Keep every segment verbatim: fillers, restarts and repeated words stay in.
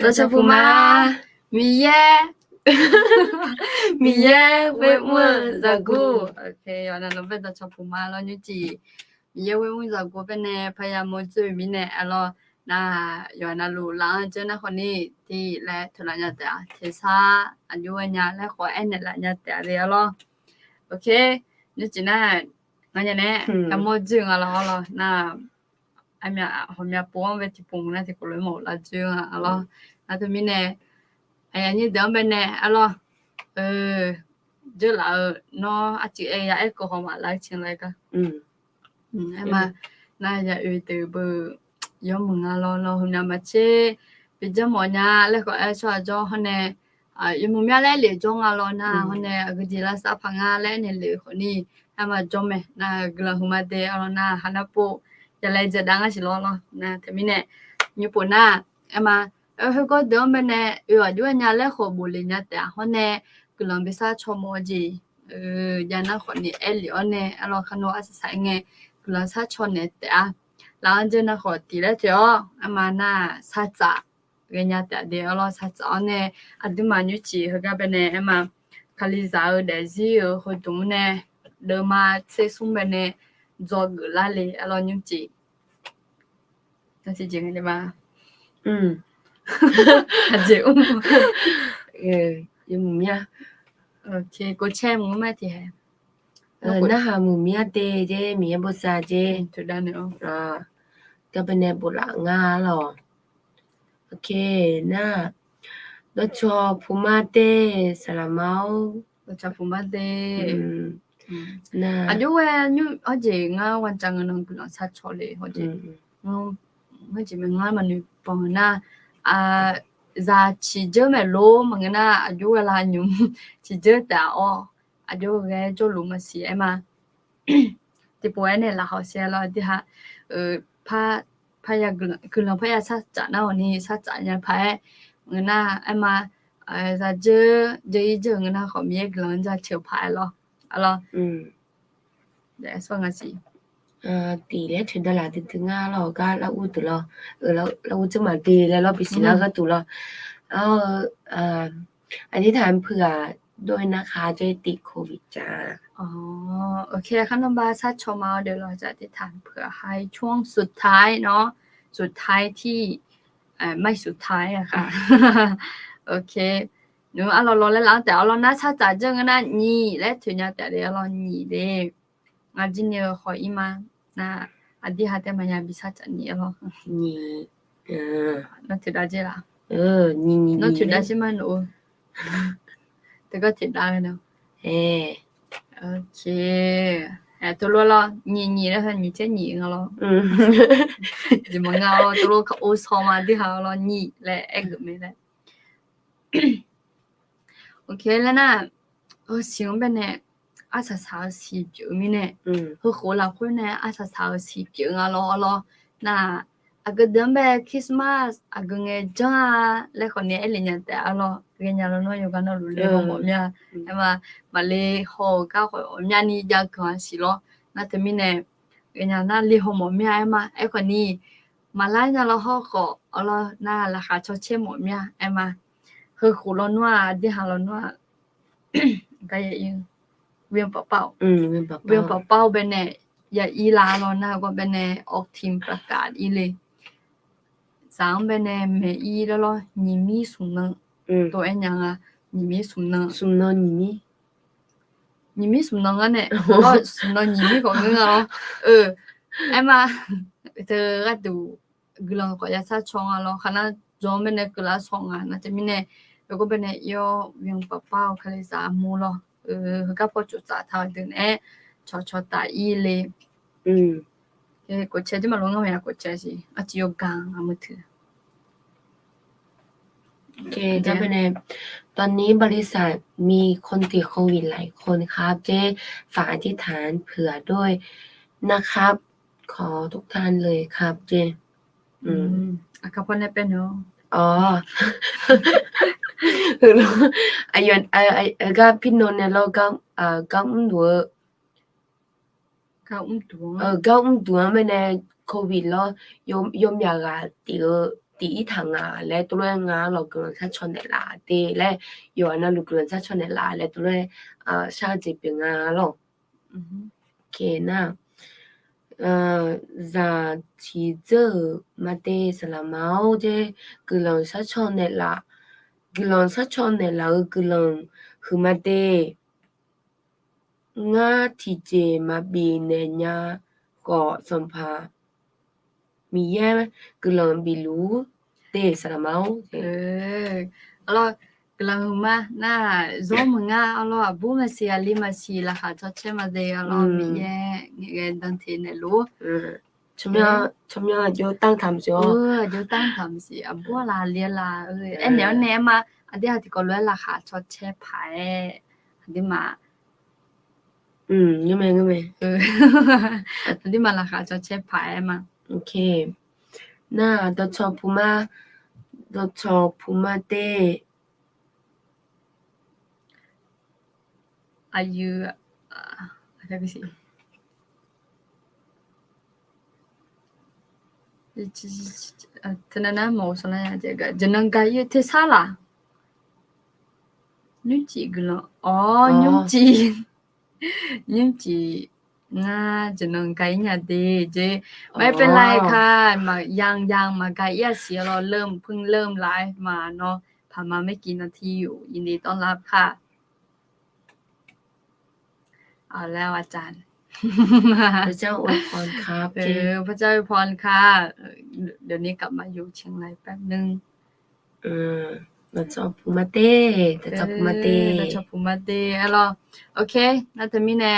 Dawqcawq puqma, Miqyaer, Miqyaer ghoer mr-eu zaqguq. Yawqnan nawq bae dawqcawq puqma lawr nymrcif, Miqyaer ghoer mr zaqguq baenae paya mawrdzoer-eu mirnae arlawr, nar yawqnan luf laf-anr dzeur nar khawfni tiq laer toeqlaf nya taef-a, tersar aqjox-aer nya laer khawf aernaeq laf nya taef-a le arlawr. Ok, nymrcif nar, ngar nya nae, armawr dzoer nga lawr arlawr nar, aqmya hawqmya pov-anr bae tiqpov nar tiqkawv lof-aer maqghof lar dzoer nga arlawr. Nar teumirnae, aqyuif aqnyir deuq-anr baenae arlawr, dzeurlaf-eu nawr arcuiv aer ya aer keuv haw maqlar-eu can lar gar. Aerma, nar ya oe deuq beu yawmuiq nga lawr, nawr heumya maqtser bi janr mawf nya laer khawf aer tsawrhaq jawr hawr nae, yawmuiq mya laer lef jawr nga lawr nar hawr nae aqgeujeq lavsav paq nga laer aernaeq lef-eu khawfni, aerma jawr mae nar guiqlanq huiqma de arlawr nar ha nar pov ya laer dzeur dav ngar siq lawr lawr nar teumirnae, nymr pov nar, aerma, khoergawr deuq-anr baenae oe aqjox-aer nya laer khawf bof lef nya taef-a hawr nae, guiqlanq bi sar caw mawf-eu jeq jav nar khawfni aer lef-awr nae arlawr kharnov arsaq saq-aer ngae, guiqlanq sar caw naeq taef-a. Laf-anr dzeur nar khawf tiq laer toeq-awr aerma nar sartsaf ghaenya taef de arlawr sartsaf-awr nae, aqduimaf nymrcif heugar baenae aerma, Kalizaq-eu daefzir-euq heudmq-anr nae deuvma tser smr baenae dzawgeuf lar le arlawr nymrcif. Nar tiqjeq nga ma. Aqjeq mr, yawmuiq mya. Kov caer mr ma tiq hae. Narhaq muiq mya de jer, Miqyaer bosav jer. Gar baenae bof laf ngar lawq. Ok, nar, dawqcawq puqma de, saqlaqma-or. Dawqcawq puqma de. Nar, aqjox ghae nymr hawr jeq ngar ghawqjaq ngeur nan guiqlanq sar caw le hawr jeq. Hawr jeq mae ngar maqnoeq panq nar, zaq ciqdzeur maeq lor maqngeur nar aqjox ghae la nymq ciqdzeur taef-awr, aqjox ghae jawrluf maqsiq aerma. Tiqpov-aer nae laqkhaq saer lawr dirha, par, parya guiqlanq parya sartsaf nar awqni sartsaf nya paq-aer ngeur nar aerma, zaqdzeur dzeur-ir dzeur-eu ngeur nar khawf Miqyaer guiqlanq-anr jaceuq paq-aer lawr. Arlawr, sawr nga siq. Tiq laer toeqdav laf duidui ngar lawr gar lar ur duq lawr. Lar ur dzeur maqde laer lawr bisiq lar gharduq lawr. Aqjeq taq-anr puiq-aq, dov-aer nar khar jawr-ir tiq โควิด ca. Ok, kharnanr ba sar caw ma-awr deuq lawr jaq tiq taq puiq-aq ha-ir ช่วงสุดท้าย nawr, สุดท้ายที่ ไม่สุดท้าย aqkha. Ok, nymr arlawr lawr laer laf-anr taef-awr lawr nar sartsaf dzeur ngeur nar nyiq laer toeq nya taef le arlawr nyiq le. Ngar jir ni-eu haw-ir ma. Nar, aqdir ha tae maqya bi sartsaf nyiq arlawr. Nyiq. Nawr toeqdav jer laf. Nawr toeqdav shir ma noeq-eu. Teugar toeqdav-eu nae. Ok. Teulof lawr nyiq nyiq laer ha nyiq tser nyiq nga lawr. Jeq maqnga lawr teulof-aer or saw ma dirha lawr nyiq laer aergeuf mae laer. Ok laer nar, siq-anr baenae arsaq saq-eu siq pyeuf-eu mirnae, heukhof lafkhoer nae arsaq saq-eu siq pyeuf nga lawr lawr. Nar, aqgeu deuq-anr bae Christmas aqgeu ngae janr-a laer khawf ni aer le nya taef arlawr. Ghaenya lawr nawr yawqgar nawr luf le haw mawf mir-a. Aerma, maqle haw-eu gar khawf ghawqmyani jav guiq-a siq lawr. Nar teumirnae, ghaenya nar le haw mawf mir-a aerma. Aerkhawf ni, maqlar nya lawr hawr khawf arlawr nar laqkhaq caw caer mawf mir-a aerma. Heukhof lawnmr-aq, aqdirhaq lawnmr-aq, gar ya ir-eu, เวียงป่าเป้า, เวียงป่าเป้า baenae ya ir lar lawr nar gawr baenae ออกทีมประกาศ ir le. Zaq-anr baenae maeq ir lar lawr nyiq mir smq nan. Tov-aer nya nga, nyiq mir smq nan. Smq nan nyiq mir. Nyiq mir smq nan ngar nae, smq nan nyiq mir khawf ngeur nga lawr. Aerma, teu gharduq guiqlanq khawf ya sar caw nga lawr. Khaqnar jawr-anr baenae keuvlar saw nga nar teumirnae, yawgawr baenae ir-awr เวียงป่าเป้า kalizaq armur lawr. Heugar paw tsoftsaf taq-eu deuq naeq-aer cawqcawq taf ir le. Khof cae jir maqlof ngar maqya khof cae siq. Arciv yawqghaq-anr aqmeuq teu. ตอนนี้บริษัทมีคนติดโควิดหลายคนครับ เจ๊ ฝากอธิษฐานเผื่อด้วยนะครับ ขอทุกท่านเลยครับ เจ๊. Aqkar pawnae paer nae-awr, aqgar pirnaw nae lawr gar mrduq-eu, gar mrduq-anr baenae โควิด lawr yawmyaq ghaq tif-eu tiq ir taq nga laer tov lof-aer nga lawq, guiqlanq sharcaw naeqlaf de laer, yawqghaq navluf guiqlanq sharcaw naeqlaf laer tov lof-aer shar-eu jeq pyeuf nga lawq. Nar, zaq tiq dzeur-euq maqde saqlaqma-or, jer guiqlanq sharcaw naeqlaf, guiqlanq sharcaw naeqlaf-eu guiqlanq huiqma de. Ngar tiqjeq maqbif naeq nya khawf, Sanqpaq Miqyaer guiqlanq bifluf-ur de saqlaqma-or. Arlawr, guiqlanq huiqma nar, zawr maqnga arlawr, aqbur maqsiq aqli maqsiq laqkhaq cawcaer ma de arlawr, Miqyaer ngaeqghae danteq naeqluf-ur. Tsawrmyanr aqjox tanr taq maqsiq-awr, aqjox tanr taq maqsiq, aqbur-a laq aqli-a laq, aernaeq-awr nae aer ma, aqdui-aq tiqkawv lof-aer laqkhaq cawcaer paq-aer, aqduimaf, aqduimaf laqkhaq cawcaer paq-aer ma. Nar, dawqcawq puqma, dawqcawq puqma de. Aqyuif, teunav nar mawq-eu sanqnar-a, jeqnan gaq-ir tersar laq. Nymrcif guiqlanq, awr, nymrcif, nymrcif, ngar jeqnan gaq-ir nya de jeq. ไม่เป็นไรค่ะ maqya ya maqgaq-ir aqsiq arlawr, เริ่ม เพิ่งเริ่มไลฟ์มาเนาะ ผ่านมาไม่กี่นาทีอยู่ ยินดีต้อนรับค่ะ เอาแล้วอาจารย์ พระเจ้าอวยพรครับ พระเจ้าอวยพรค่ะ เดี๋ยวนี้กลับมาอยู่เชียงรายแป๊บนึง Dawqcawq puq ma te, dawqcawq puq ma te, dawqcawq puq ma te arlawr. Ok, nar teumirnae,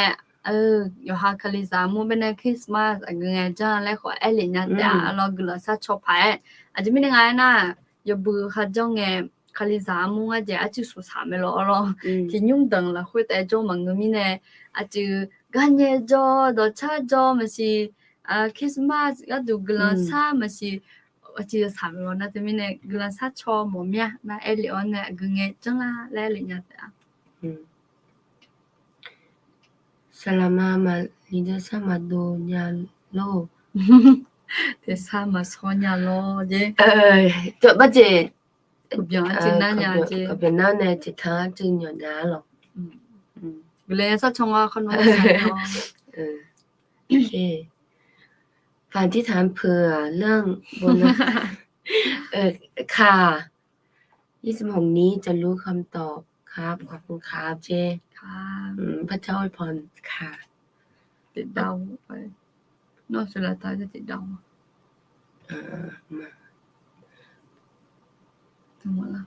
yawqha Kalizaq armur baenae Christmas aqgeu ngae janr laer khawf aer lef nya taef-a arlawr, guiqlanq sharcaw paq-aer. Aqjeq mirnae nga aernar, yawbui kharjawr ngae, Kalizaq armur ngar jeq arcuiv smq saq mae lawr arlawr. Tiqnymr danq lafkhoer taef jawr maqngeur mirnae, aqcuiv garnyae jawr, dawqcar jawr maqsiq, Christmas gharduq guiqlanq shar maqsiq, aqcuiv yawsaq mae lawr. Nar teumirnae guiqlanq sharcaw mawf mir-a nar aer lef-awr nae aqgeu ngae janr lar laer aer lef nya taef-a. Saqlaqma maqli dawrsar maqdov nya lor. Tersar maqsawr nya lor jer. Barjeq, kawqbyanq nar nae jeq tanq arcuiv nyawq nya lawq. Guiqlanq sharcaw nga kharnav. ฝากอธิษฐานเผื่อเรื่องโบนัส ค่ะ ยี่สิบหกนี้จะรู้คำตอบครับ ขอบคุณครับเจ๊ พระเจ้าอวยพรค่ะ ติดดาวไป นอกสุดาตาจะติดดาว ทั้งหมดละ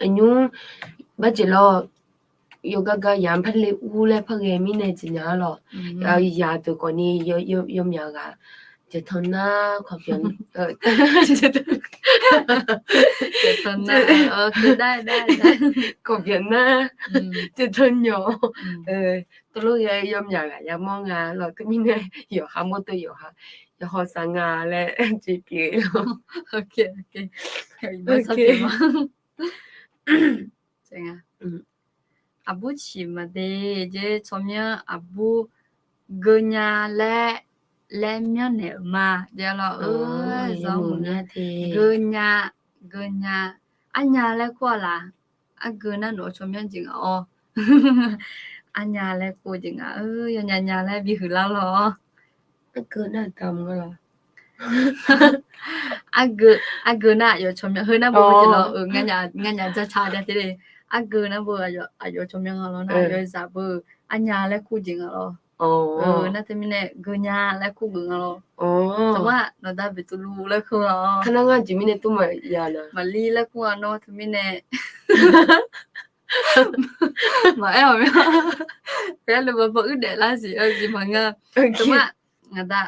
Aqnymr, barjeq lawr, yawqgar gar yamq par le ur laer par ghae mirnae jeq nya lawq. Yadeuq khawfni yawmyaq ghaq jeq tanq nar, kawqbyanq nar, jeq tanq nyawq, teulof ghae yawmyaq ghaq yamawr nga lawq. Teumirnae yawqha mawr teu yawqha, yawqha saq nga laer jeq pyeuf-eu lawq. Aqbur ciq maqde jer tsawrmyanr aqbur geunya laer, laer myanrnaeq-euq ma. Geunya, geunya, arnya laer kur-a laq. Argeu nar nawq-eu tsawrmyanr jeq nga-awr. Arnya laer kur jeq nga, yawnya nya laer bihuiq lar lawr. Argeu nar dam nga lawr. Argeu, argeu nar aqyawf tsawrmyanr heu nar beu jeq lawr-eu, nganyaf jarca ja te le. Argeu nar beu aqyawf tsawrmyanr nga lawr nar, yawzaq beu arnya laer kur jeq nga lawr. Nar teumirnae geunya laer kur geuf nga lawr. Tawmar nawqda beqtuvluv laer kur nga-awr. Kar nar ngar jeq mirnae tov maqya la. Maqlir laer kur nga nawr teumirnae. Maqaer-awq mya. Khoer-a le babaw uir daef lar siq-eu jeq maqnga. Tawmar ngaqda,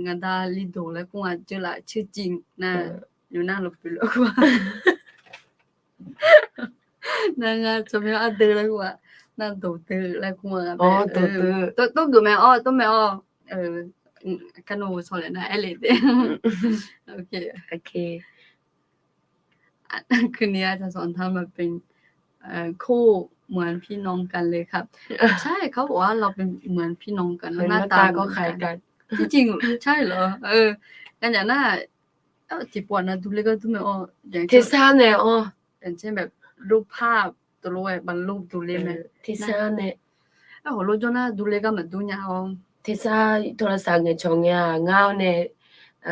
ngaqda lidoq laer kur nga jeur laf ceuciv nar, nymq nar lawqpuq lawr kur-a. Nar ngar tsawrmyanr ardeuv laer kur-a. Nar dawqdeuv laer kur nga. Tov geuf mae-awr, tov mae-awr. Kar nawq-eu sawq laer nar aer le taef. คืนนี้อาจจะสอนท่านมาเป็น เอ่อ คู่เหมือนพี่น้องกันเลยครับ ใช่ เขาบอกว่าเราเป็นเหมือนพี่น้องกัน หน้าตาเหมือนกัน จริงๆ ใช่เหรอ เออ กันอย่างหน้า เออ tiqpov aqnav durler gar dur mae-awr, tersar nae-awr, อย่างเช่นแบบ รูปภาพ ตัวรู้ไง บางรูป durler mae. Tersar nae, aerkhawf lor jawr nar durler gar maqdur nya-awr, tersar โทรศัพท์ ngaeqcawq ngae-aq ngar-awr nae,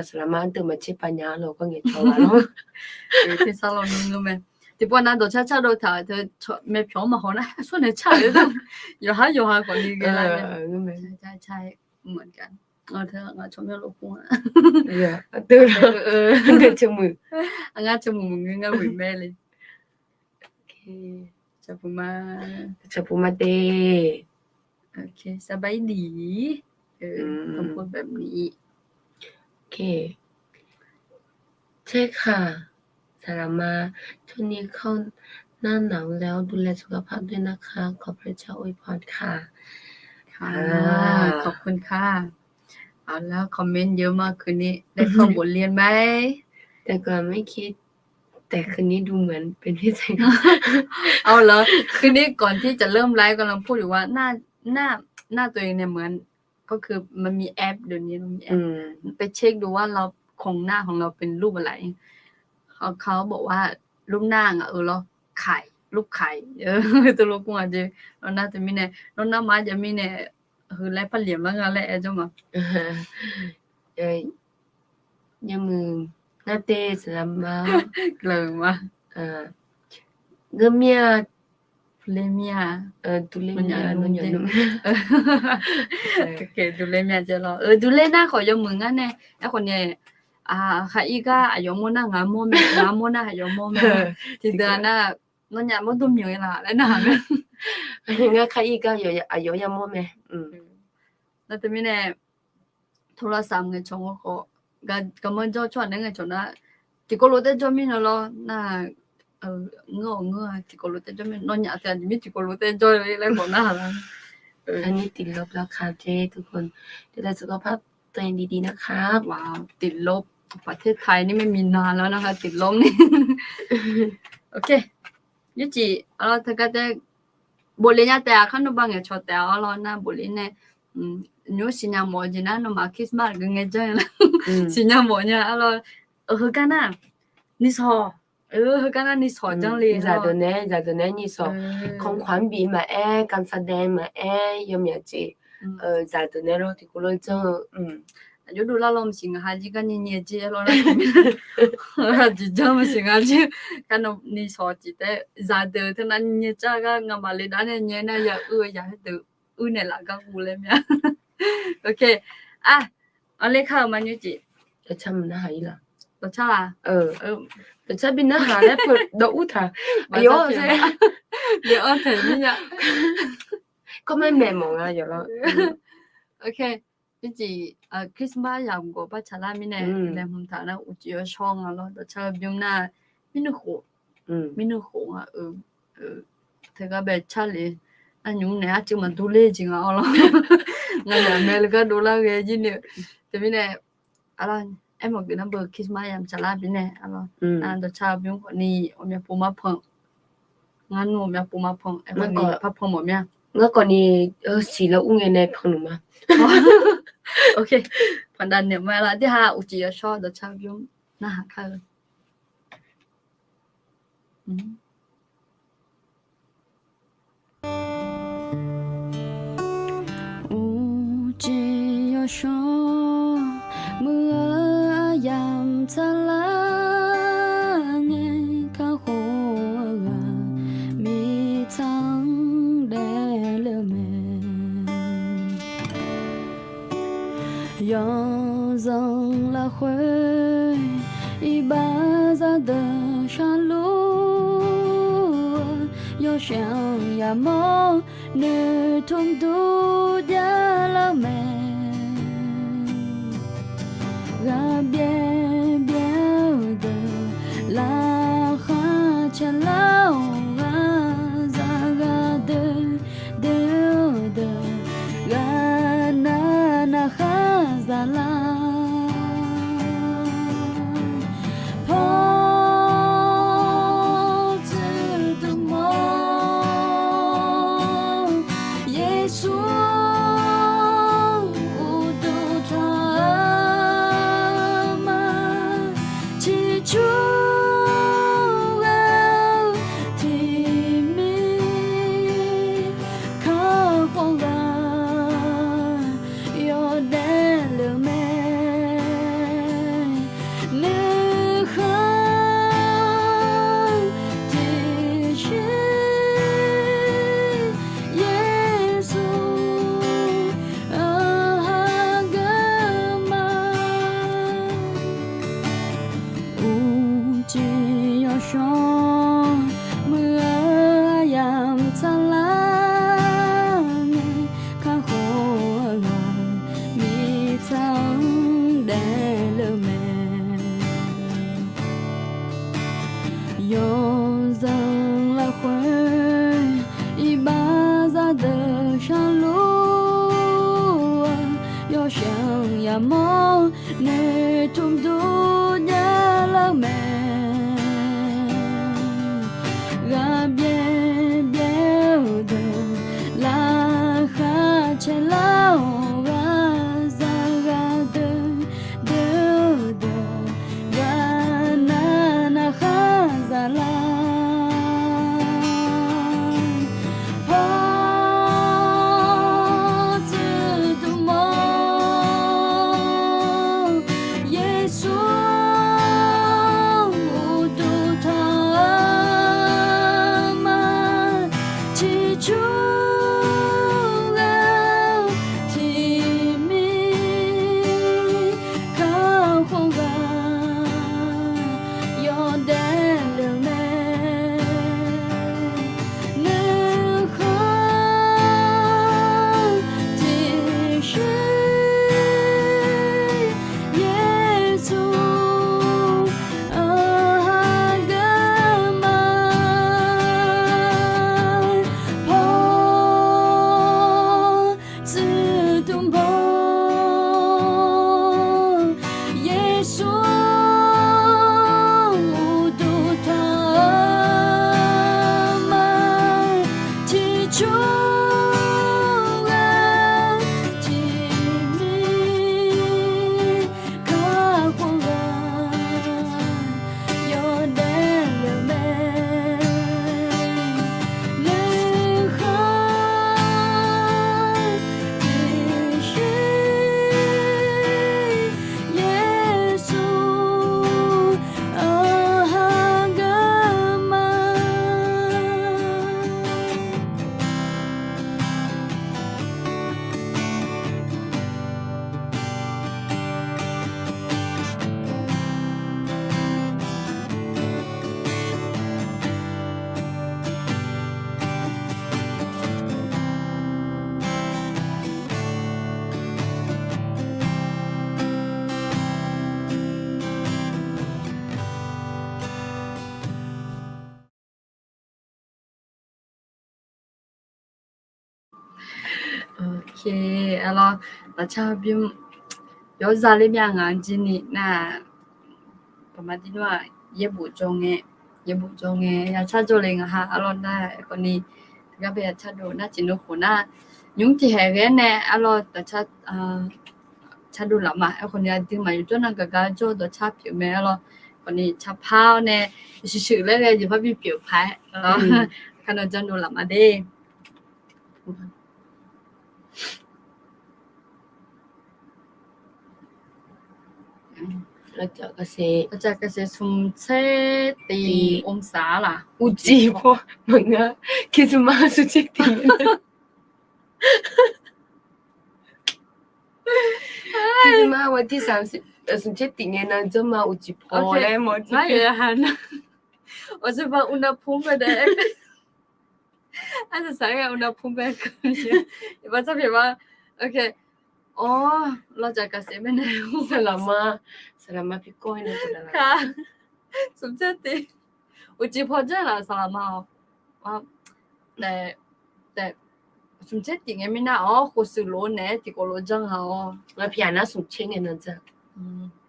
saqlaqma deuq maqtser pav nya-a lor gar ngaeqcawq-a lor. Tersar lawr nmr mae. Tiqpov aqnav dawqcar car dov taq teu, maeqpyawq-anr maqhaw nar, sawr naeq car-eu, yawqhar yawqha khawf ni ghae lar-a. เหมือนกัน Ngar cawmuiq, ngar cawmuiq maqngeur, ngar wiq mae le. Cawpuq ma te. สบายดี เออ ต้องพูดแบบนี้ โอเค ใช่ค่ะ สารามา ช่วงนี้เข้าหน้าหนาวแล้ว ดูแลสุขภาพด้วยนะคะ ขอพระเจ้าอวยพรค่ะ ค่ะ ขอบคุณค่ะ เอาแล้ว คอมเมนต์เยอะมาก คืนนี้ได้ท่องบทเรียนไหม แต่ก่อนไม่คิด แต่คืนนี้ดูเหมือนเป็นพี่แจ๊ค เอาเหรอ คืนนี้ก่อนที่จะเริ่มไลฟ์กำลังพูดอยู่ว่าหน้า หน้า หน้าตัวเองเนี่ยเหมือน ก็คือมันมีแอป เดี๋ยวนี้มันมีแอป ไปเช็คดูว่าเราโครงหน้าของเราเป็นรูปอะไร เขา เขาบอกว่ารูปหน้าอ่ะ เออ เราไข่ รูปไข่ เออ ตัวเราคงอาจจะ เราน่าจะมีเนี่ย เราหน้าม้าจะมีเนี่ย คือไลฟ์ผ้าเหลี่ยมแล้วงานแรก เออ เจ้ามา Yawmuiq ngar te saqlaqma, gleurma, ngeurmir-a, durlermir-a, durlermir-a, durlermir-a jeq lawr, durler nar khawf yawmuiq ngar nae, aerkhawf nae, khar ir gar aqyawf mawr nar ngaq mawr mae, ngaq mawr nar aqyawf mawr mae. Tiqdeuq-a nar, nawnyaf mawrdo myanq-ir laf laer nar-aq mae. Ngar khar ir gar aqyawf yamawr mae. Nar teumirnae โทรศัพท์ ngaeqcawq-a khawf, garmanr jawr tsawrhaq nae ngaeqcawq nar, tiqkawv lof taer jawr mirnae lawr nar, ngeur-awq ngeur-a tiqkawv lof taer jawr mirnae, nawnyaf teu aqjeq mir tiqkawv lof taer jawr laer khawf narhaq lar. อันนี้ติดลบแล้วค่ะเจ๊ ทุกคน ดูแลสุขภาพตัวเองดีๆนะคะ ติดลบ ประเทศไทยนี่ไม่มีนานแล้วนะคะ ติดลบนี่ โอเค Nymrcif, teugar taer bofle nya taef-a, kharnawv ba ngaeqcawq taef-a lawr nar bofle nae, nymr siqnya mawf-eu jeq nar nawmaf Christmas geu ngae janr-a nar, siqnya mawf nya-a lawr, heugar nar, nisawq, heugar nar nisawq janr le, zaqdeuq nae, zaqdeuq nae nisawq, ของขวัญ bif maqaer, การแสดง maqaer, yawmyaq jeq, zaqdeuq nae lawr tiqkawv lof janr-eu, aqjox dovlar lawr maqsiq ngaq ha jir gar nyae nyae jir-aer lawr nar, aqjeq janr maqsiq ngaq jir, kharnawv nisawq jeq taef, zaqdeuq teunav nyae car gar ngamaf le dav nae nyae nar ya uir-eu ya deuq uir naeqlaf gar guv laer mya. Ok, a, anr ler kar-eu ma nymrcif, dawqcar narhaq-ir laf, dawqcar la, dawqcar bi narhaq laer dawv ur taq, aqyawf-anr taeq mir nya, kawr maer maeq mawf nga yawf lawr. Ok, nymrcif, Christmas yamq gawf par tsaqlar mirnae, laeqhmq taq nar uqcif yawshawr nga lawr dawqcar-eu bymr nar, mirnuiv khof, mirnuiv khof nga-eu, teugar bae car le, nar nymq naeq arcuiv maqdur ler jeq nga-awr lawr, nganyaf maeq le gar dovlar ghae jir ni-eu, teumirnae, aermawf geuf nar beu Christmas yamq tsaqlar bifnae, dawqcar-eu bymr khawf ni ghawqmya pov mar pan, ngar nmr ghawqmya pov mar pan, aerkhawf ni par pan mawf mya, ngar khawf ni siq lawr ur ngae nae pan luf ma. Ok, pandav naeq ma lar, tirha uqcif yawshawr dawqcar-eu bymr narhaq kar-eu. Uqcif yawshawr muiq-eu aryamq tsaqlar ngae, kakhof-eu ghaq mirtsaq-anr daefle-eu mae. Yawzanq lafkhoer iqbax zaqdeuq sharluf-eu, yawshaef-anr yamawr noeqtmq dur javlar-eu mae. Ghaq byaer byaer-eu deuq laqkhaq caelar-awq, ghaq zaq ghaq doe doe-eu deuq ghaq nav nav khar zaqlar. Paw Ok, arlawr, dawqcar bymr yawzaq ler mya ngaq jir ni nar, paqma dir nar-aq, yaerbof jawr ngae, yaerbof jawr ngae ya car jawr le ngaq ha arlawr nar, aerkhawf ni tiqgar bae ya car dov nar tiqnan khof nar, nymr tiqhaeq ghae-aer nae arlawr dawqcar cardov laf ma. Aerkhawf ni aqduimaf yawjawr nav gaq gar jawr dawqcar pyeuf mae arlawr. Khawf ni carpar-awr nae shuif shuif laer ghae jeq parbi pyeuf paq-aer, kar nan janrdov laf ma de. Aqcaf kaqsaef smq tser tiq องศา laq. Uqcif paw maqngeur. Christmas smq tser tiq ngae nar, Christmas วันที่สามสิบ smq tser tiq ngae nan janrma uqcif paw laer mawr. Aqcaf kaqsaef อุณหภูมิ bae dae, aqcaf saq-aer ghae อุณหภูมิ bae keuvni, iqbax tsawrpyeuf ma. Ok, awr, lawcaf kaqsaef bae nae, saqlaqma, saqlaqma pirkawv-ir nae, smq tser tiq, uqcif paw janr laf saqlaqma-awq. Taef, smq tser tiq ngae mirnar-awr khofshuif lof naeq-aer tiqkawv lof janr nga-awr, ngaq pyaq nar smq tser ngae nan janr.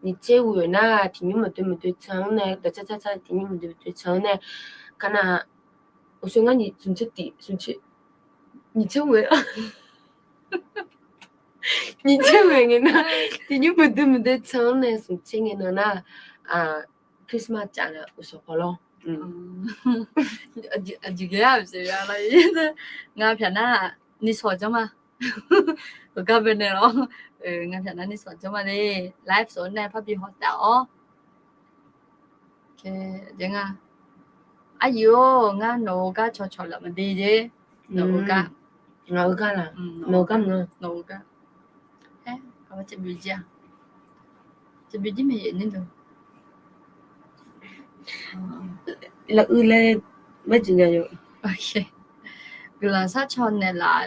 Nyiq tser ghoeq nar tiqnymr maqdoe maqdoe can-anr nae, dawqcar car car tiqnymr maqdoe maqdoe can-anr nae, kar nar, uqshoe ngar nyiq tser tiq, nyiq tser ghoeq, nyiq tser ghoeq ngae nar, tiqnymr maqdoe maqdoe can-anr nae smq tser ngae nan nar, Christmas caf na uqsawq paw lawr. Aqjeq ghae-a, ngaq pyaq nar nishawq janr ma. Heugar bae nae lawr, ngaq pyaq nar nishawq janr ma le. Live sawq nae parbi haw taf-awr, nga, aqyuif-or, ngar nawq-eu gar cawqcawq laf maqde jeq. Nawq-eu gar, ngaq-eu gar laq, nawq-eu gar mq, nawq-eu gar, aer, aqba caevbif jir-a, caevbif jir maeqyaef nir deuq, laf uir laer marjeq nya-eu. Guiqlanq sharcaw naeqlaf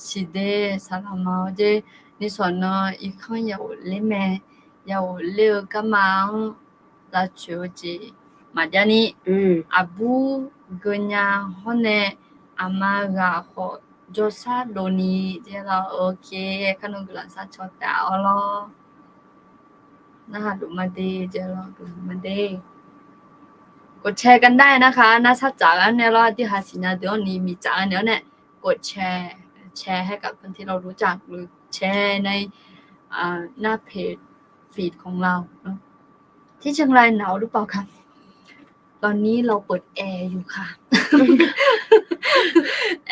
siqde saqlaqma-awr jer, nishawq nan irkanr ya ghofler mae, ya ghofler-eu garma-anr lavtsoeq-eu jeq maqjav ni, aqbur geunya hawr nae aqma ghaq khawf jawrshar dovni jer lawr. Ok, kar nan guiqlanq sharcaw taf-awr lawr. Narhaq dov maqde, jeq lawr dov maqde. กดแชร์ กันได้นะคะ nar shartsaf gar nae lawr, aqdui ha siqnya deuq-anr ni miqtsaf gar nae-awr nae, กดแชร์ แชร์ให้กับเพื่อนที่เรารู้จัก หรือ แชร์ใน หน้าเพจ feed ของเราเนอะ ที่เชียงรายหนาวหรือเปล่าคะ ตอนนี้เราเปิดแอร์อยู่ค่ะ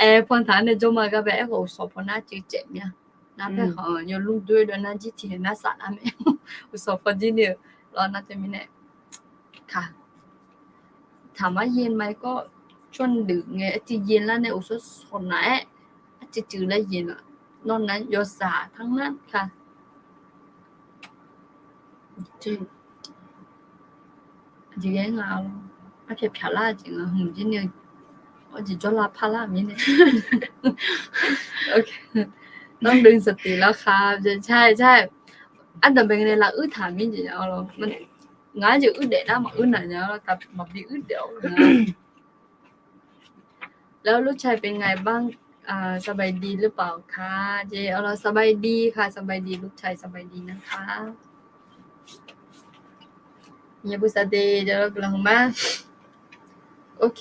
Aer pan taq-anr nae jawr ma gar bae aerkhawf uqsawq paw nar cuiv caev mir-a. Nar paer khawf yawlmr doer dawv nar jir tiq haeq nar saf nar mae. Uqsawq paw jir ni-eu lawr nar teumirnae, ka, taqmar yaen ma-ir kawr, cawrduq ngae arcuiv yaen lar nae uqsawq sawq naq-aer, arcuiv cuiv lar yaen-a, nawr nar yawzaq tanr nar ka. Jeq ghae nga, arpyaq pyaq lar jeq nga hmq jir ni, awr jeq jawrlar parlar mirnae. Nawr dui saqtiq lar ka, jeq car car, ardanq bae ngae nae lavuir taq mir jeq nya lawr. Ngar jeq uir daef nar maquir naq nya lawr, maqbi uir daef-awq nga. แล้วลูกชายเป็นไงบ้าง สบายดีหรือเปล่าคะ jeq, สบายดีค่ะ สบายดี ลูกชายสบายดีนะคะ nyiq puq saqde jeq lawr guiqlanq ma. Ok,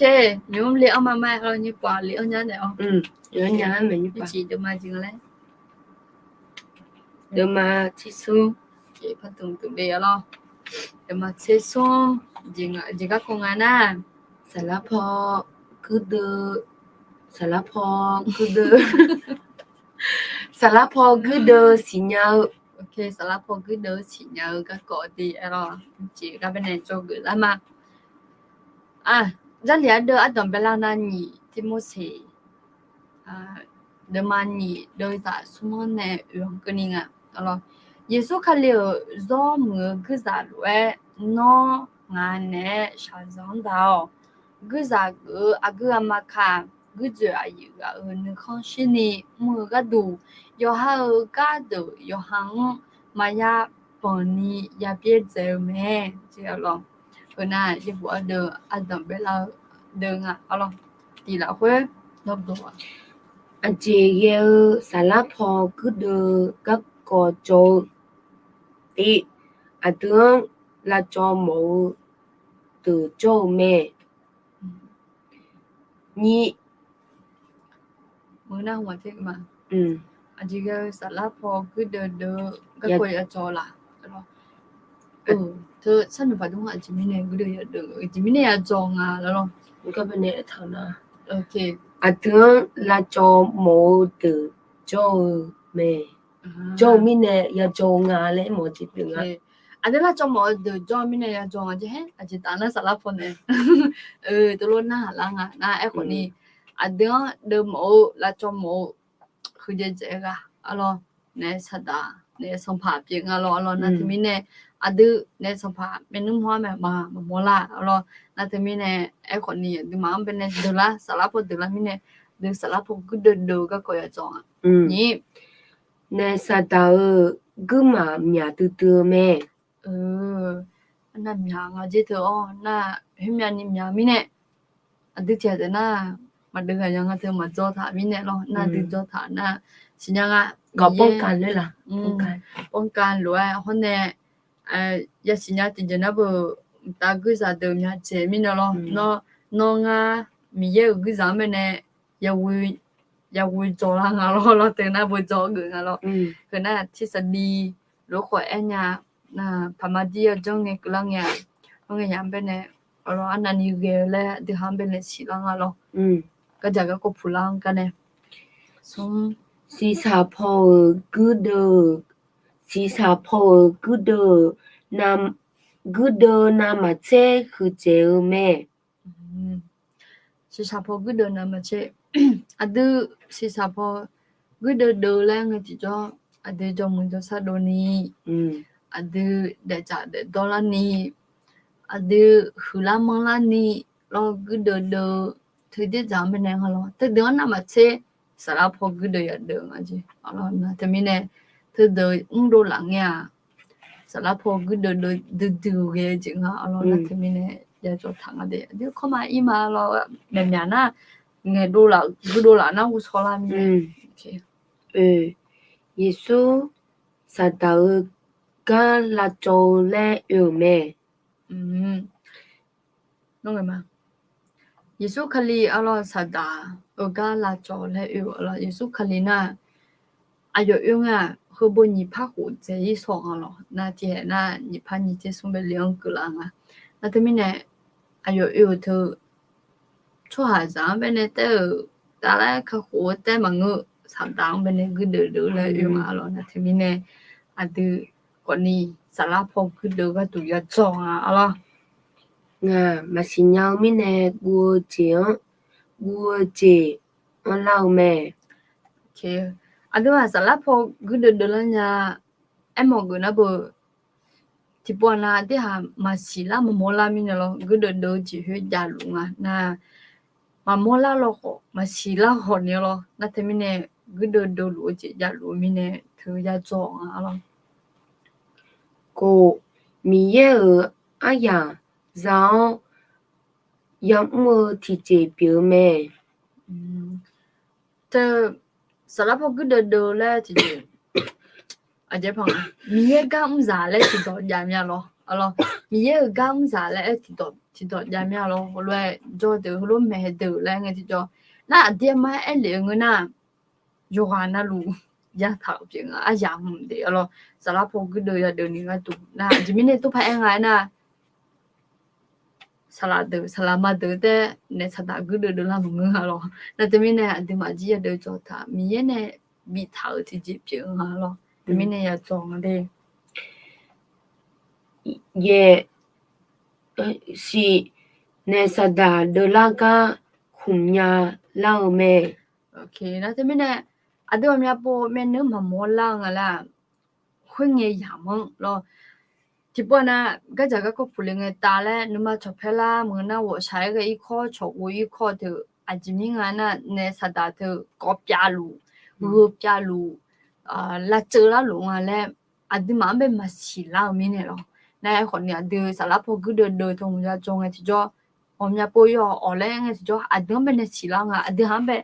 nymr le-anr ma ma-aer lawr, nyiq puq le-anr nya naeq-awr, nyiq deuq ma jeq nga laer, deuq ma tser smr, jeq par dmq dmq le-a lawr, deuq ma tser smr, jeq garkawv nga nar, saqlar paw guirdeuv, saqlar paw guirdeuv, saqlar paw guirdeuv siqnya-eu, ok, saqlar paw guirdeuv siqnya-eu garkawv de-a lawr, jeq gar bae nae dzawgeuf lar ma. Jarlif ardeuv ardanq baelar nar nyiq Tirmorseq deuvma nyiq deuvzaq smr-anr nae oeq-anr keuvni nga. Yeqsur Kali-euq zawr muiq-eu guirzaq lof-aer nawr ngaq naeq-aer shaqzanq-anr da-awq. Guirzaq geuf-eu aqgeu aqma kaq, guirdzoeq aqyuif ghaq-euq nuikhanr shirni mr-eu gharduq, yawqha-euq gardeuq yawqha-anr maqya banq ni ya byaerdzae-eu mae. Heu nar, yaerbof ardeuv ardanq baelar-eu deuv nga arlawr. Tiq lafkhoer nawr dov-aq. Aqjeq ghae-eu saflar paw guirdeuv-eu garkawv cawv-eu, tif, aqdui-anr lavcawv mawf-eu deuq jawr-eu mae. Nyir, aqjeq ghae-eu saflar paw guirdeuv deuv-eu garkawv yadzaw laf. Teu sharnoeq paqdmr aqjeq mirnae guirdeuv yadeuv-eu jeq mirnae yadzaw nga lawr. Aqdui-anr lavcawv mawf-eu deuq jawr-eu mae. Jawr-eu mirnae yadzaw-eu nga laer aermawf-eu jeq pyeuf nga. Aqdui lavcawv mawf-eu deuq jawr-eu mirnae yadzaw nga jeq haer aqjeq taf nar saflar paw nae teulof narhaq lar nga nar aerkhawf ni, aqdui-anr deuvmawf-eu lavcawv mawf-eu huiqdzaeq dzaeq-eu ghaq arlawr, naef saqdaq naef sanqpaq pyeuf nga lawr arlawr. Nar teumirnae aqdui naef sanqpaq maernmr hawr-ar mae ma maqmawr lar arlawr. Nar teumirnae aerkhawf ni aqduimaf-anr baenae deuq lar saflar paw deuq lar mirnae, deuq saflar paw guirdeuv deuv-eu garkawv yadzaw nga. Nyir, naef saqdaq-euq guirmaf myaq duidui-eu mae. Arnav myaq nga jer teu-awr nar, khoermyavni myaq mirnae aqdui tiqghaq taef nar, maqdeuv ghaq nya nga teu maqdzaw taq mirnae lawr. Nar dui dzaw taq nar siqnya nga. ป้องกัน lof-aer hawr nae yasiqnya tiqjeq nar beu, mqtav guirzaq deuq myaq dzaeq mirnae lawr. Nawr ngar Miqyaer-euq guirzaq-anr baenae yaghoe dzawq lar nga lawr. Lawr teu nar beu dzaw geuf nga lawr. Heu nar tiq saqdiq lof khawf aer nya, paqma dir yajanr ngae keuvlar ngae-aq, hawr ngae yaq-anr baenae arlawr arnavni ghae-eu laer aqdui ha-anr baenae siqlar nga lawr. Gardzaq garkawv puqlar-anr gar nae, siqsaq paw-euq guirdeuv-eu, siqsaq paw-euq guirdeuv-eu, guirdeuv navmaqtser huiqdzaeq-eu mae. Siqsaq paw guirdeuv navmaqtser, aqdui siqsaq paw guirdeuv deuv laer ngae tiqjawr, aqdui jawrmuiq jawrshar dovni, aqdui daefdzaq daefdawr larni, aqdui huiqlar manrlarni, lawr guirdeuv deuv-eu teu dzerdzaq-anr baenae nga lawr. Teudeuq-anr navmaqtser saflar paw guirdeuv yadeuv nga jeq. Nar teumirnae teudeuq mrdov laf ngae-aq, saflar paw guirdeuv deuv duidui-eu ghae-eu jeq nga arlawr. Nar teumirnae yadzaw taq nga de. Aqdui kawrma ir ma lawr, myaqmyaq nar ngaeqdov laf guirdov laf nar ghovshaw lar mirnae, Yeqsur saqdaq-eu gar lavcawv-eu laer oe-euq mae. Yeqsur Kali arlawr saqdaq-eu gar lavcawv laer oe-eu arlawr. Yeqsur Kali nar aqyawf oe nga-aq, heubov nyiq par khof dzaeq-ir sawq nga lawr. Nar tiqhaeq nar nyiq par nyiq tser smr bae le-anr keuvlar nga. Nar teumirnae aqyawf oe-euq teu tsawrhaqzaq-anr baenae taef-euq taf laer kakhof-eu taef maqngeur, saqdaq-anr baenae guirdeuv deuv laer oe nga arlawr. Nar teumirnae aqdui khawfni saflar paw guirdeuv gharduq yadzaw nga arlawr. Ngaq maqsiq nya-eu mirnae guv-eu jeq-anr, guv-eu jeq anrlar-eu mae. Aqduimaf saflar paw guirdeuv deuv lar nya aermawf geuf nar beu, tiqpov nav aqdirhaq maqsiq lar maqmawr lar mirnae lawr, guirdeuv deuv-eu jeq khoer javluf nga nar, maqmawr lar lawkhawf maqsiq lar khawf ni lawr. Nar teumirnae guirdeuv deuv luf-eu jeq javluf-eu mirnae teu yadzaw nga arlawr. Khof, Miqyaer-euq aryaq za-awr yamr-eu tiqjeq pyeuf-eu mae. Teu, saflar paw guirdeuv deuv laer tiqjeq, aqjeq paq nga, Miqyaer gar mrzaq laer tiqdawq jav mya lawr. Miqyaer-euq gar mrzaq laer aer tiqdawq jav mya lawr. Heulof-aer jawr deuq heulof maeq deuq laer ngae tiqjawr, nar aqdir mar aerlef-eu ngeur nar, yawqghaq navluf yataq-euq pyeuf nga. Aryaq hmq deuq arlawr, saflar paw guirdeuv yadeuv ni gharduq nar, aqjeq mirnae tov paq-aer nga aernar, saqlaq deuq saqlaq ma deuq taef naef saqdaq guirdeuv deuv lar maqngeur nga lawr. Nar teumirnae aqduimaf jir yadeuv dzawq taq Miqyaer nae biftaq-euq tiqjeq pyeuf nga lawr. Teumirnae yadzaw nga de. Yaeq, siq, naef saqdaq deuvlar gar khmq nya lar-eu mae. Nar teumirnae aqdui ghawqmya pov myavnuiv maqmawr lar-eu nga laer-aq, khoerngae yamq-anr lawr. Tiqpov nav gardzaq garkawv puq le ngae tav laer nuima cawqpaer lar maqngeur nar, ghawqshaq-aer ghae irkawr cawqgov irkawr teu aqjeq mir nga nar, naef saqdaq teu kawv pyavluf, gheu pyavluf, lavceuv larluf nga laer, aqduimaf-anr bae maqsiq lar-eu mirnae lawr. Nar aerkhawf ni aqdui saflar paw guirdeuv deuv teu hmq yadzaw ngae tiqjawr, ghawqmya pov yawf-awq laer ngae tiqjawr aqdui-anr bae nae siq lar nga, aqdui haq-anr bae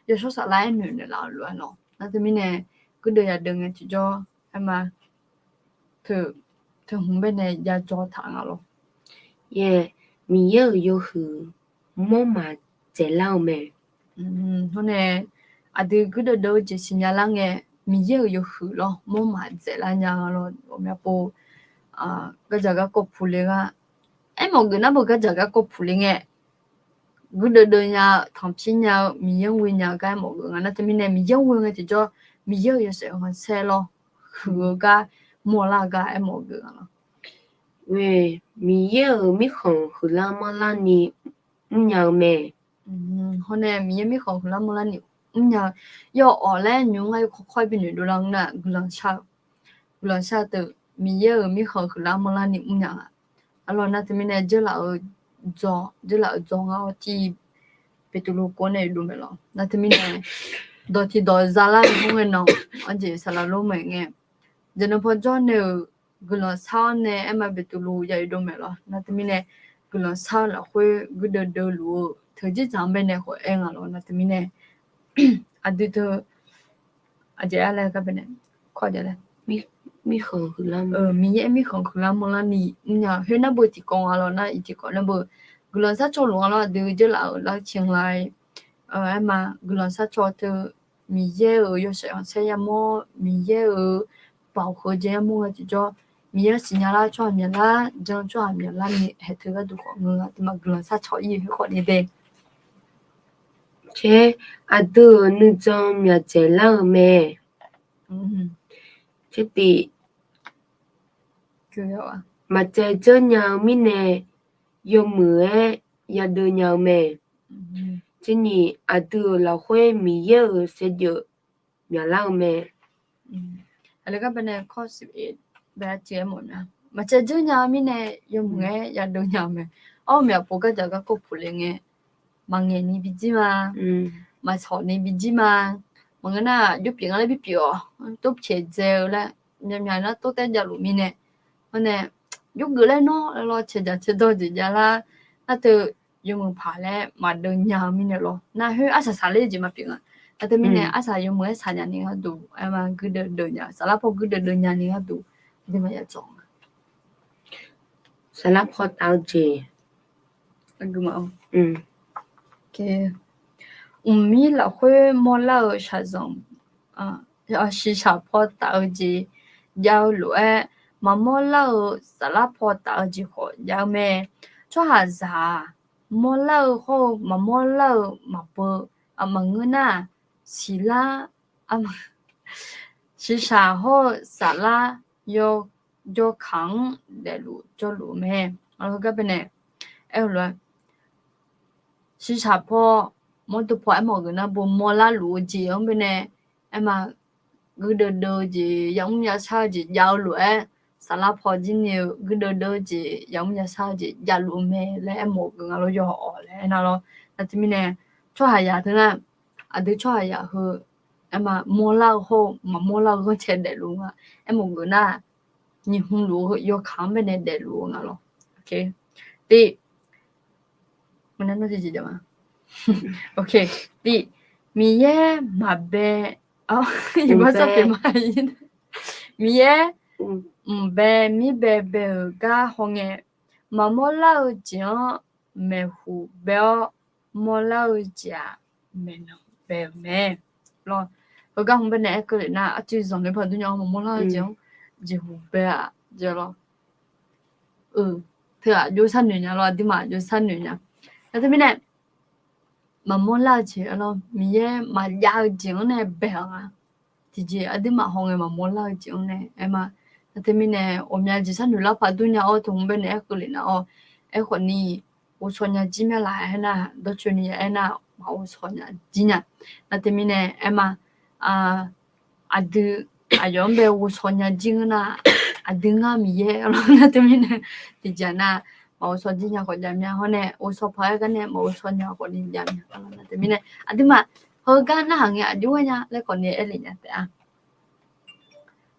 yawshawr saflar aernoeq naeqlaf-euq lof-aer lawr. Nar teumirnae guirdeuv yadeuv ngae tiqjawr aerma, teu, teuhmq baenae yadzaw taq nga lawr. Yaer, Miqyaer-euq yawhuiq mawr maq dzaeqlar-eu mae. Hawr nae, aqdui guirdeuv deuv-eu jeq siqnya lar ngae, Miqyaer-euq yawhuiq lawr mawr maq dzaeqlar nya lawr. Ghawqmya pov, gardzaq garkawv puq le gar, aermawf geuf nar beu gardzaq garkawv puq le ngae, guirdeuv deuv nya-eu, tanqpir nya-eu, Miqyaer-anr ghoe nya-eu gar aermawf geuf nga. Nar teumirnae Miqyaer-anr ghoe ngae tiqjawr, Miqyaer-euq yawshaef khanqsaer lawr, huiq-eu gar, mawrlar-eu gar aermawf geuf nga lawr. Miqyaer-euq mirkhanq huiqlar manrlar ni mrnya-eu mae. Hawr nae Miqyaer mirkhanq huiqlar manrlar ni mrnya-eu, yawawq laer nymq-mr ngar yawkawr kawr-aer binoeq dovlar-anr nar, guiqlanq shar-eu, guiqlanq shar-eu teu, Miqyaer-euq mirkhanq huiqlar manrlar ni mrnya nga. Arlawr nar teumirnae dzeurlaf-eu dzaw, dzeurlaf-eu dzaw ngar-awr tir, Beqtuvluv kov nae dov maeq lawr. Nar teumirnae dawq tiqdawq zalar-eu hmr ngae nan, aqjeq saqlaq lor maeq ngae, jaqnan paw jawr nae-euq guiqlanq shar-awr nae aerma Beqtuvluv ya-ir dov maeq lawr. Nar teumirnae guiqlanq shar-eu lafkhoer guirdeuv deuv luf-eu teu jirdzaq-anr baenae khawf aer nga lawr. Nar teumirnae aqdui teu, aqjeq ar laer gar baenae, Miqyaer mirkhanq huiqlar manrlar ni mrnya-eu khoer nar beu tiqkawv nga lawr. Nar iq tiqkawv nar beu guiqlanq sharcaw luf nga lawr. Aqdui dzeurlaf-euq lar can la-ir, aerma guiqlanq sharcaw teu, Miqyaer-euq yawshaef khanqsaer yamawr, Miqyaer-euq baoq heu jeq yamawr ngae tiqjawr, Miqyaer-anr siqnya lar, tsawrhaq myaqlar, jan tsawrhaq myaqlar ni haeq teu gharduq khawf ngeur-a. Aqduimaf guiqlanq sharcaw ir-eu khoer khawf ni de. Caer, aqdui-euq nuijan myaqdzaeq lar-eu mae. Caer tiq, maqcaev dzeur nya-eu mirnae yawmuiq-aer yadeuv nya-eu mae. Caer nyiq, aqdui-euq lafkhoer Miqyaer-euq saevdzeuf myaqlar-eu mae. Maqcaev dzeur nya-eu mirnae yawmuiq-aer yadeuv nya-eu mae. Awr, myaq pov gardzaq garkawv puq le ngae, maqngaeq ni bijir ma, maqsawq ni bijir ma. Maqngeur nar, jawr pyeuf nga laer bipyeuf-awq, tov pyaeq dzae-eu laer, myaqmyaq nar tov taev javluf mirnae, hawr nae, jawrgeuf laer nawr laer lawr, caevdzaq caevdawr jeq javlar, nar teu yawmuiq paq laer maqdeuv nya-eu mirnae lawr. Nar khoer arsaq saqler jeq maqpyeuf nga. Nar teumirnae arsaq yawmuiq-aer saqnya ni gharduq, aerma guirdeuv deuv nya, saflar paw guirdeuv deuv nya ni gharduq, aqduimaf yadzaw nga. Saflar paw taf-eu jeq, mqmir lafkhoer mawrlar-eu shaqzanq, shiqshaq paw taf-eu jeq jav-eu lof-aer, maqmawr lar-eu saflar paw taf-eu jeq khawf jav-eu mae. Tsawrhaqzaq-aq, mawrlar-eu hawr-eu maqmawr lar-eu maqbeu, maqngeur nar, siqlar, shiqshaq hawr-eu saflar yawkaq-anr daefluf jawrluf-eu mae. Heugar baenae aer-eu lof-aer, shiqshaq paw, mawrdo paw aermawf geuf nar bo mawrlar luf-eu jeq-anr baenae, aerma guirdeuv deuv-eu jeq, yamr yashar-eu jeq jav-eu lof-aer, saflar paw jir ni-eu guirdeuv deuv-eu jeq, yamr yashar-eu jeq javluf-eu mae laer aermawf geuf nga lawr, yawawq laer aernar lawr. Nar teumirnae tsawrhaqzaq teu nar, aqdui tsawrhaqzaq heu, aerma mawrlar-eu hawr-eu maqmawr lar-eu ghanrcae daefluf nga. Aermawf geuf nar, nyiq hmq luf-eu yawkaq-anr baenae daefluf-eu nga lawr. Tiv, Miqyaer maqbae, Miqyaer mqbae mirbae bae-euq gar hawngae, maqmawr lar-eu jeq-anr maeqhu bae-awr, mawrlar-eu jeq-aq, maeqnan bae-eu mae. Lawr, heugar hmq baenae aer keuvle nar, arcuiv zanqler paq durnya-awr maqmawr lar-eu jeq-anr jeqhu bae-aq jeq lawr. Teu-aq jov sharnoeq nya lawr, aqduimaf jov sharnoeq nya. Nar teumirnae maqmawr lar-eu jeq lawr, Miqyaer maqjav-eu jeq-anr nae bae-aq nga. Tiqjeq aqduimaf hawngae maqmawr lar-eu jeq-anr nae aerma. Nar teumirnae ghawqmya jeq sharnoeq lar paq durnya-awr, teu hmq baenae aer keuvle nar-awr, aerkhawf ni ghovshaw nya jir mya laf aernar, dawrcoeni ya aernar, maqghovshaw nya jir nya. Nar teumirnae aerma, aqdui aqyawf-anr bae ghovshaw nya jir ngeur nar, aqdui ngar Miqyaer lawr. Nar teumirnae tiqjeq nar, maqghovshaw jir nya khawf jav mya hawr nae, ghovshaw paq-aer gar nae maqghovshaw nya khawf ni jav mya. Nar teumirnae aqduimaf heugar narhaq ngae aqjox ghae nya laer khawf ni aer lef nya taef-a.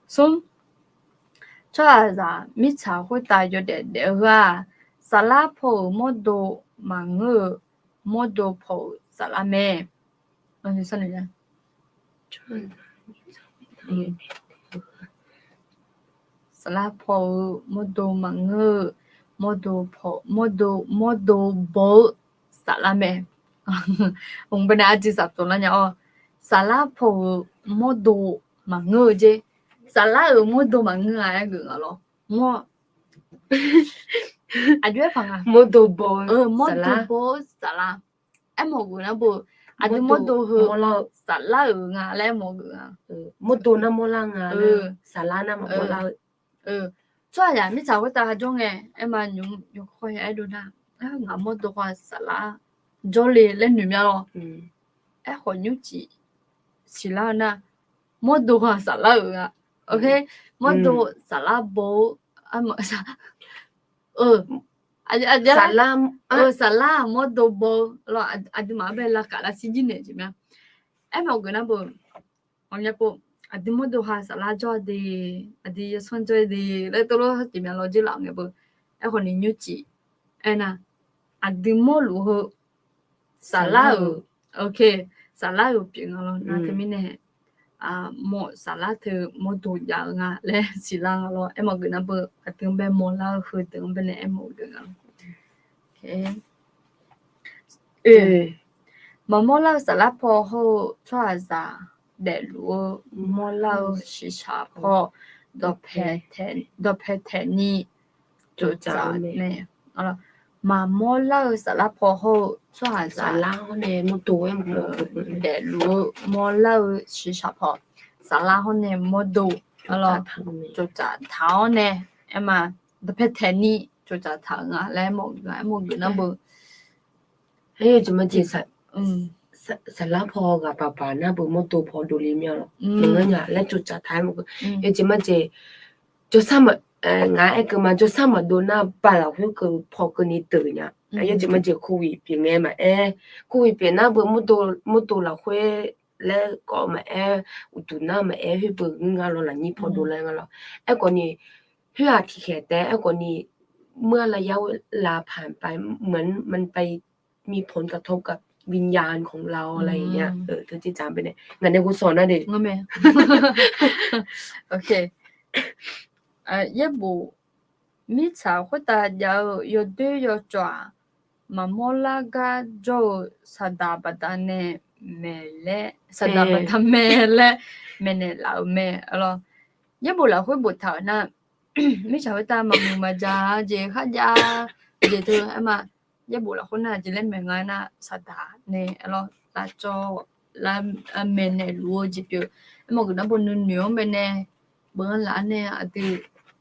Smr, tsawrhaqzaq mirtsaq khoertav yawdaef daef-eu ghaq, saflar paw-euq mawrdo maqngeur-eu, mawrdo paw-euq saflar mae. Saflar paw-eu mawrdo maqngeur-eu, mawrdo paw, mawrdo, mawrdo baw-eu saflar mae. Mq bae nae aqjeq saftof lar nya-awr, saflar paw-euq mawrdo maqngeur-eu jer. Saflar-euq mawrdo maqngeur-a aer geuf nga lawr. Mawr, aqjox-aer paq nga. Mawrdo baw-eu, mawrdo baw-eu saflar. Aermawf geuf nar bo, aqdui mawrdo heu saflar-euq nga laer aermawf geuf nga. Mawrdo nar mawrlar nga, saflar nar maqmawrlar-eu. Tsawrhaqzaq mirtsaq khoertav jawr ngae, aerma nymq kawr-aer aer dov nar, ngaq mawrdo khawf saflar jawrle laer noeq mya lawr. Aerkhawf nymrcif siqlar-eu nar, mawrdo khawf saflar-euq nga. Mawrdo saflar baw-eu, saflar mawrdo baw-eu lawr, aqduimaf-anr bae lavkaf lavshir jir naeq jeq mya. Aermawf geuf nar bo, aqnyapov, aqdui mawrdo khawf saflar jawr-a de, aqdui yawsanr jawr-a de laer tov lawr jeq mya lawr jir laf ngae beu. Aerkhawf ni nymrcif aernar, aqdui mawrluf heu saflar-euq, saflar-euq pyeuf nga lawr. Nar teumirnae mawr saflar teu mawrdo jav-eu nga laer siqlar nga lawr. Aermawf geuf nar beu, aqdui-anr bae mawrlar-eu heudeuq-anr bae nae aermawf geuf nga lawr. Maqmawrlar-eu saflar paw hawr-eu tsawrhaqzaq daefluf-eu mawrlar-eu shiqshaq paw dawqpae taeq ni tsoftsaf mae. Maqmawrlar-eu saflar paw hawr-eu tsawrhaqzaq daefluf-eu mawrlar-eu shiqshaq paw, saflar hawr nae mawrdo tsoftsaf taq-awr nae, aerma dawqpae taeq ni tsoftsaf taq-euq nga laer aermawf geuf nar beu. Aer, yawjeq majeq saflar paw ghaq baqbaq nar beu mawrdo paw dovle mir-a lawr. Maqngeur nya laer tsoftsaf taq-aer mawf geuf. Yawjeq majeq jawrsar, ngaq-aer aerkeuv ma, jawrsar maqdov nar bav lafkhoer keuv paw keuvni deuq nya. Yawjeq majeq โควิด pyeuf ngae maqaer, โควิด pyeuf nar beu mawrdo lafkhoer laer kawv maqaer, uqduq nar maqaer, khoer beu ngeur nga lawr, lafnyir paw dov laer nga lawr. Aerkhawf ni, khoer-aq tiqkhaeq taef-aer aerkhawf ni, เมื่อระยะเวลาผ่านไป เหมือนมันไปมีผลกระทบกับวิญญาณของเราอะไรอย่างเงี้ย teujeq tsaq bae nae ngaq nae ghovshaw nar de. Yaerbof, mirtsaq khoertav jav-eu yawdoer yawcawv-aq, maqmawr lar gar jawr-eu saqdaq baqda nae maeq laer, saqdaq baqda mae laer maeqnaeq laf-euq mae lawr. Yaerbof lafkhoer boftaq-euq nar, mirtsaq khoertav maqmuiq maqjaq jeq kharjav jeq teu aerma, yaerbof lafkhoer nar jeq laer maeq nga nar saqdaq nae lawr, lavcawv lar maeqnaeq luf-eu jeq pyeuf. Aermawf geuf nar beu nuinoeq-anr bae nae beu-anr laf-anr nae aqdui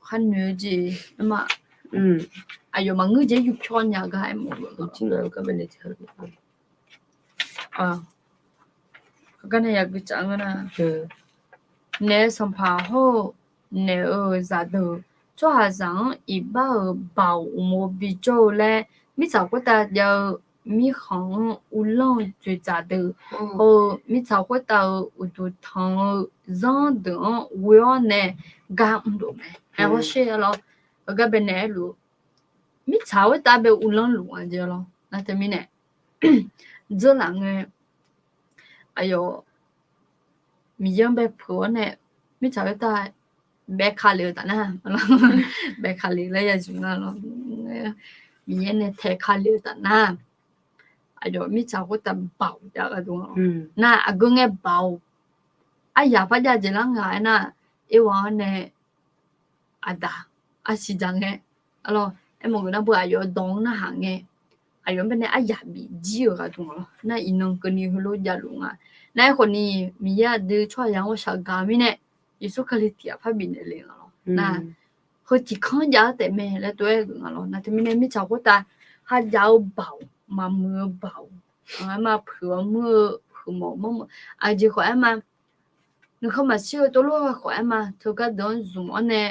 khar noeq-eu jeq aerma, aqyawf maqngeur jeq-aer yupyawr nya gar aermawf-eu gar nae yagui tsaf nga nar, naef-eu sanqpaq hawr-eu naef-eu zaqdeuq, tsawrhaqzaq-anr iqbax-euq baoq uqmov bijawr-eu laer, mirtsaq khoertav jav-eu mirkhanq-anr uvlanr-eu dzoeqdzaq deuq hawr-eu mirtsaq khoertav-euq uqduq tanq-eu zanrdeuq-anr ghoe-awr nae gar mrluf mae. Aer hawsher lawr, heugar bae naeq-aer luf-eu mirtsaq khoertav bae uvlanr luf nga jeq lawr. Nar teumirnae dzeurlaf ngae, aqyawf Miqyaer-anr bae peuq-awr nae mirtsaq khoertav bae ka lef-eu taf nar, bae ka lef laer ya zmq nga lawr. Miqyaer nae tae ka lef-eu taf nar, aqyawf mirtsaq khoertav baoq jav gharduq nar, aqgeu ngae baoq aryaq par jav jeq lar nga aernar, Erwa-anr nae aqdaq arsiq dzaq ngae, aermawf geuf nar beu aqyawf-eu dawq-anr narhaq ngae, aqyawf-anr bae nae aryaq bif jir-euq gharduq nga lawr. Nar iqnan keuvni heulof javluf nga. Nar aerkhawf ni, Miqyaer aqdui tsawrhaqzaq-anr ghawqshaq gaq-eu mirnae, Yeqsur Kali tiq ghaq par bifnaeq le nga lawr. Nar heu tiq kanr jav-aer taef mae laer tov-aer geuf nga lawr. Nar teumirnae mirtsaq khoertav kharjav-eu baoq, maqmuiq-eu baoq, aerma puiq-awr muir-eu huiqmawf mawrmawf, aqjeq khawf aerma, nuikhanr maqshir-eu tov lof-aer khawf aerma, teugar deuq-anr zmq-awr nae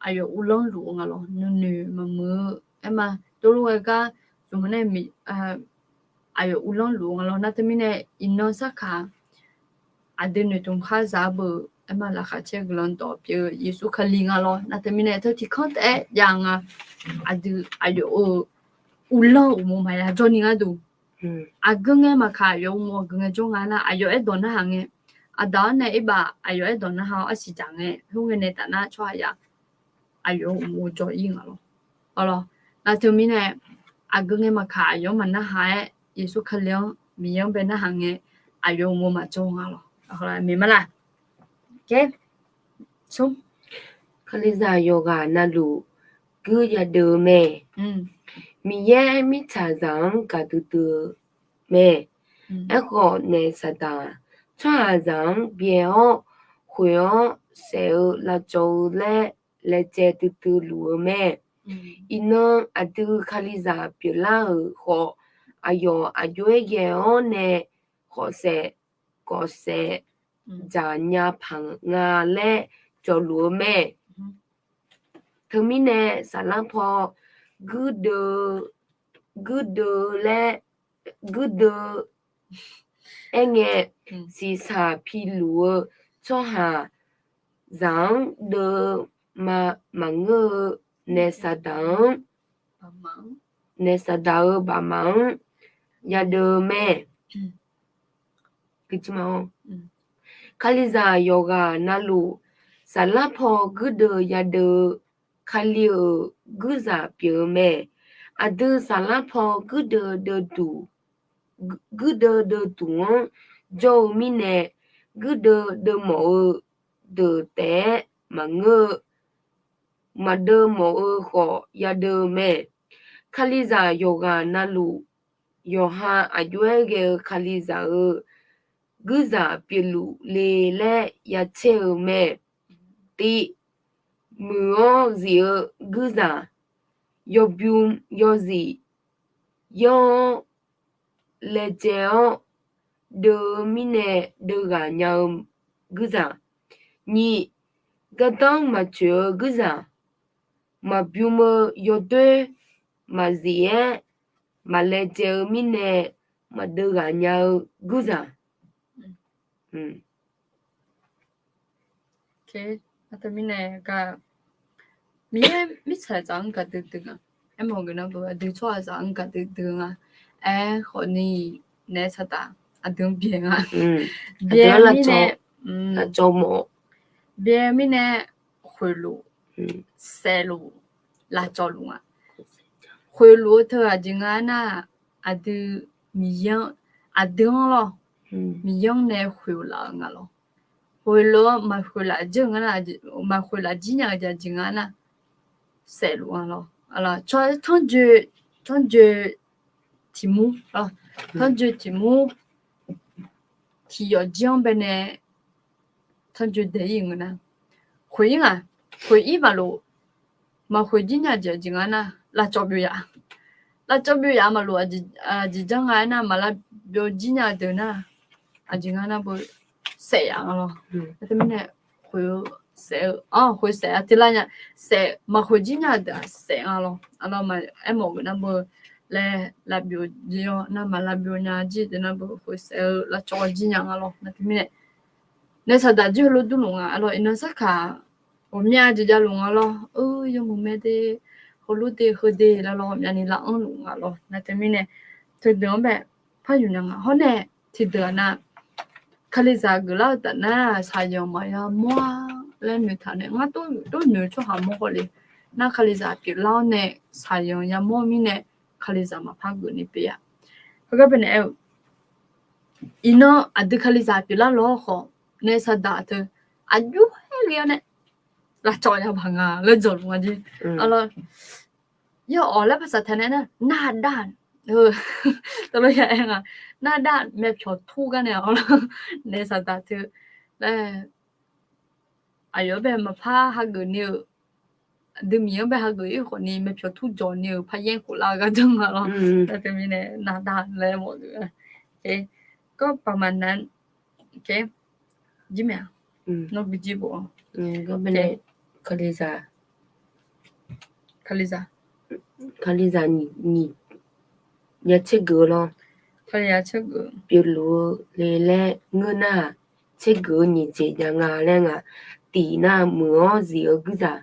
aqyawf uvlanr luf-eu nga lawr. Nuinoeq maqmuiq-eu aerma, tov lof-aer gar zmq-awr nae aqyawf uvlanr luf-eu nga lawr. Nar teumirnae iqnan sarkaq aqdui noeqtmq khar za-eu beu aerma, laqkhaq caer guiqlanq dawq pyeuf-eu Yeqsur Kali nga lawr. Nar teumirnae teu tiq kanr taef-aer jav nga. Aqdui aqyawf-euq uvlanr-eu uqmov maqya jawrni gharduq Aqgeu ngae maqkaq, aqyawf uqmov aqgeu ngae jawr nga nar, aqyawf aerdawq narhaq ngae, aqda-awr nae irbaf aqyawf aerdawq narhaq-awr arsiq dzaq ngae, khoerngae nae taf nar tsawrhaq ya aqyawf uqmov jawr-ir nga lawr. Arlawr, nar teumirnae, aqgeu ngae maqkaq, aqyawf-anr maqnarhaq-aer, Yeqsur Kali-anr Miqyaer-anr bae narhaq ngae, aqyawf uqmov maqjawr nga lawr. Miqma la. Kalizaq yawqghaq navluf guir yadeuv-eu mae. Miqyaer mirtsaqzaq-anr gaqdui dui-eu mae. Aerkhawf, naef Saqdaq-aq, tsawrhaqzaq-anr byae-awr, khoeq-awr saef-eu lavcawv-eu laer laejae duidui luf-eu mae. Iqnan aqdui Kalizaq pyeuflar-euq khawf, aqyawf aqjox-aer ghae-awr nae khawf saef, kawf saef dzaqnya paq nga laer jawqluf-eu mae. Teumirnae saflar paw guirdeuv, guirdeuv laer, guirdeuv aerngae, siqsaq piluf-eu tsawrhaqzaq-anr deuv-eu ma, maqngeur-eu, naef Saqdaq-anr, naef Saqdaq-euq baqmaq-anr yadeuv-eu mae. Kalizaq yawqghaq navluf saflar paw guirdeuv yadeuv-eu Kali-euq guirzaq pyeuf-eu mae. Aqdui saflar paw guirdeuv deuvduq, guirdeuv deuvduq-anr jawr-eu mirnae, guirdeuv deuvmawf-eu deuq taef-aer maqngeur-eu, maqdeuv mawf-eu khawf yadeuv-eu mae. Kalizaq yawqghaq navluf, yawqha aqjox-aer ghae-eu Kalizaq-euq guirzaq pyeufluf le laer yatser-eu mae. Tiv, muiq-awr zif-eu guirzaq, yawbym yawzif, yanr-awr laejae-awr deuv-eu mirnae deuvghaq nya-eu guirzaq. Nyiq, gardanr maqtsoeq-eu guirzaq, maqbym-eu yawdoer maqzif-aer maqlaejae-eu mirnae maqdeuvghaq nya-eu guirzaq. Mirnae, Miqyaer mirtsaqzaq-anr gaqdui dui nga. Aermawf geuf nar, aqdui tsawrhaqzaq-anr gaqdui dui nga. Aerkhawf ni, naef Saqdaq aqdui-anr byae nga. Byae mirnae, byae mirnae khoeqluf, saefluf, lavcawvluf nga. Khoeqluf-eu teu aqjeq nga aernar, aqdui Miqyaer-anr, aqdui-anr lawr, Miqyaer-anr nae khoeq laf-eu nga lawr. Khoeqluf-anr maqkhoeq laf jir nga nar, maqkhoeq laf jir nya-eu jeq aqjeq nga aernar, saefluf nga lawr. Tanrjoe, tanrjoe tiqmur, tanrjoe tiqmur tiqyawf jir-anr baenae tanrjoe dae-ir ngeur nar, khoeq-ir nga, khoeq-ir maqlof, maqkhoeq jir nya-eu jeq aqjeq nga nar, lavcawv byov yaf. Lavcawv byov yaf maqlof, aqjeq janr nga aernar, maq lavbyov jir nya-eu deuq nar, aqjeq nga nar beu saef yaf nga lawr. Teumirnae khoeq-eu saef-eu, khoeq saef-a tiqlar nya, saef maqkhoeq jir nya-eu deuq-aq saef nga lawr. Arlawr, aermawf geuf nar beu laer lavbyov jir-awr nar, maq lavbyov nya jir deuq nar beu khoeq saef-eu lavcawv jir nya nga lawr. Nar teumirnae, naef Saqdaq jir heulof durluf nga. Arlawr, iqnan sarkaq ghawqmya jeq javluf nga lawr. Eu, yawmuiq mae de, heulof de, heu de, lar lawr, ghawqmyani lav anrluf nga lawr. Nar teumirnae, teudeuq-anr bae par yuf nya nga. Hawr nae tiqdeuq-aq nar, Kalizaq geuflar-eu taf nar, shaqzanq maqya mawr-a laer noeqtaq nae ngar tov noeq-eu tsawrhaq mawr khawf le. Nar Kalizaq pyeuflar-awr nae shaqzanq yamawr-eu mirnae, Kalizaq maqpar geuf ni pyeuf-a. Heugar baenae aer-eu, iqnan aqdui Kalizaq pyeuflar lawr khawf, naef Saqdaq teu aqjox-aer ghae-awr nae lavcawv yabaq nga laer dzawqluf nga jer. Arlawr, yawawq laer paqsaq taq nae nar, nardav, tavlof ya aer nga, nardav myavpyawq tur gar nae-awq lawr, naef Saqdaq teu laer, aqyawf-anr bae maqpar hageuf ni-eu, aqdui Miqyaer-anr bae hageuf-ir khawf ni myavpyawq tur jawq ni-euq paryaer khof lar-eu gar janr nga lawr. Nar teumirnae nardav laer mawf-eu, kawr paqmaq na, jir mae-a, nawr bi jir bof-awr, Kalizaq, Kalizaq, Kalizaq nyiq, nyiq ya tsergeuf-eu lawr. Pyeufluf-eu le laer ngeur nar-aq, tsergeuf-eu nyiq jeq jav nga laer nga. Tiq nar, muiq-awr zif-eu guirzaq.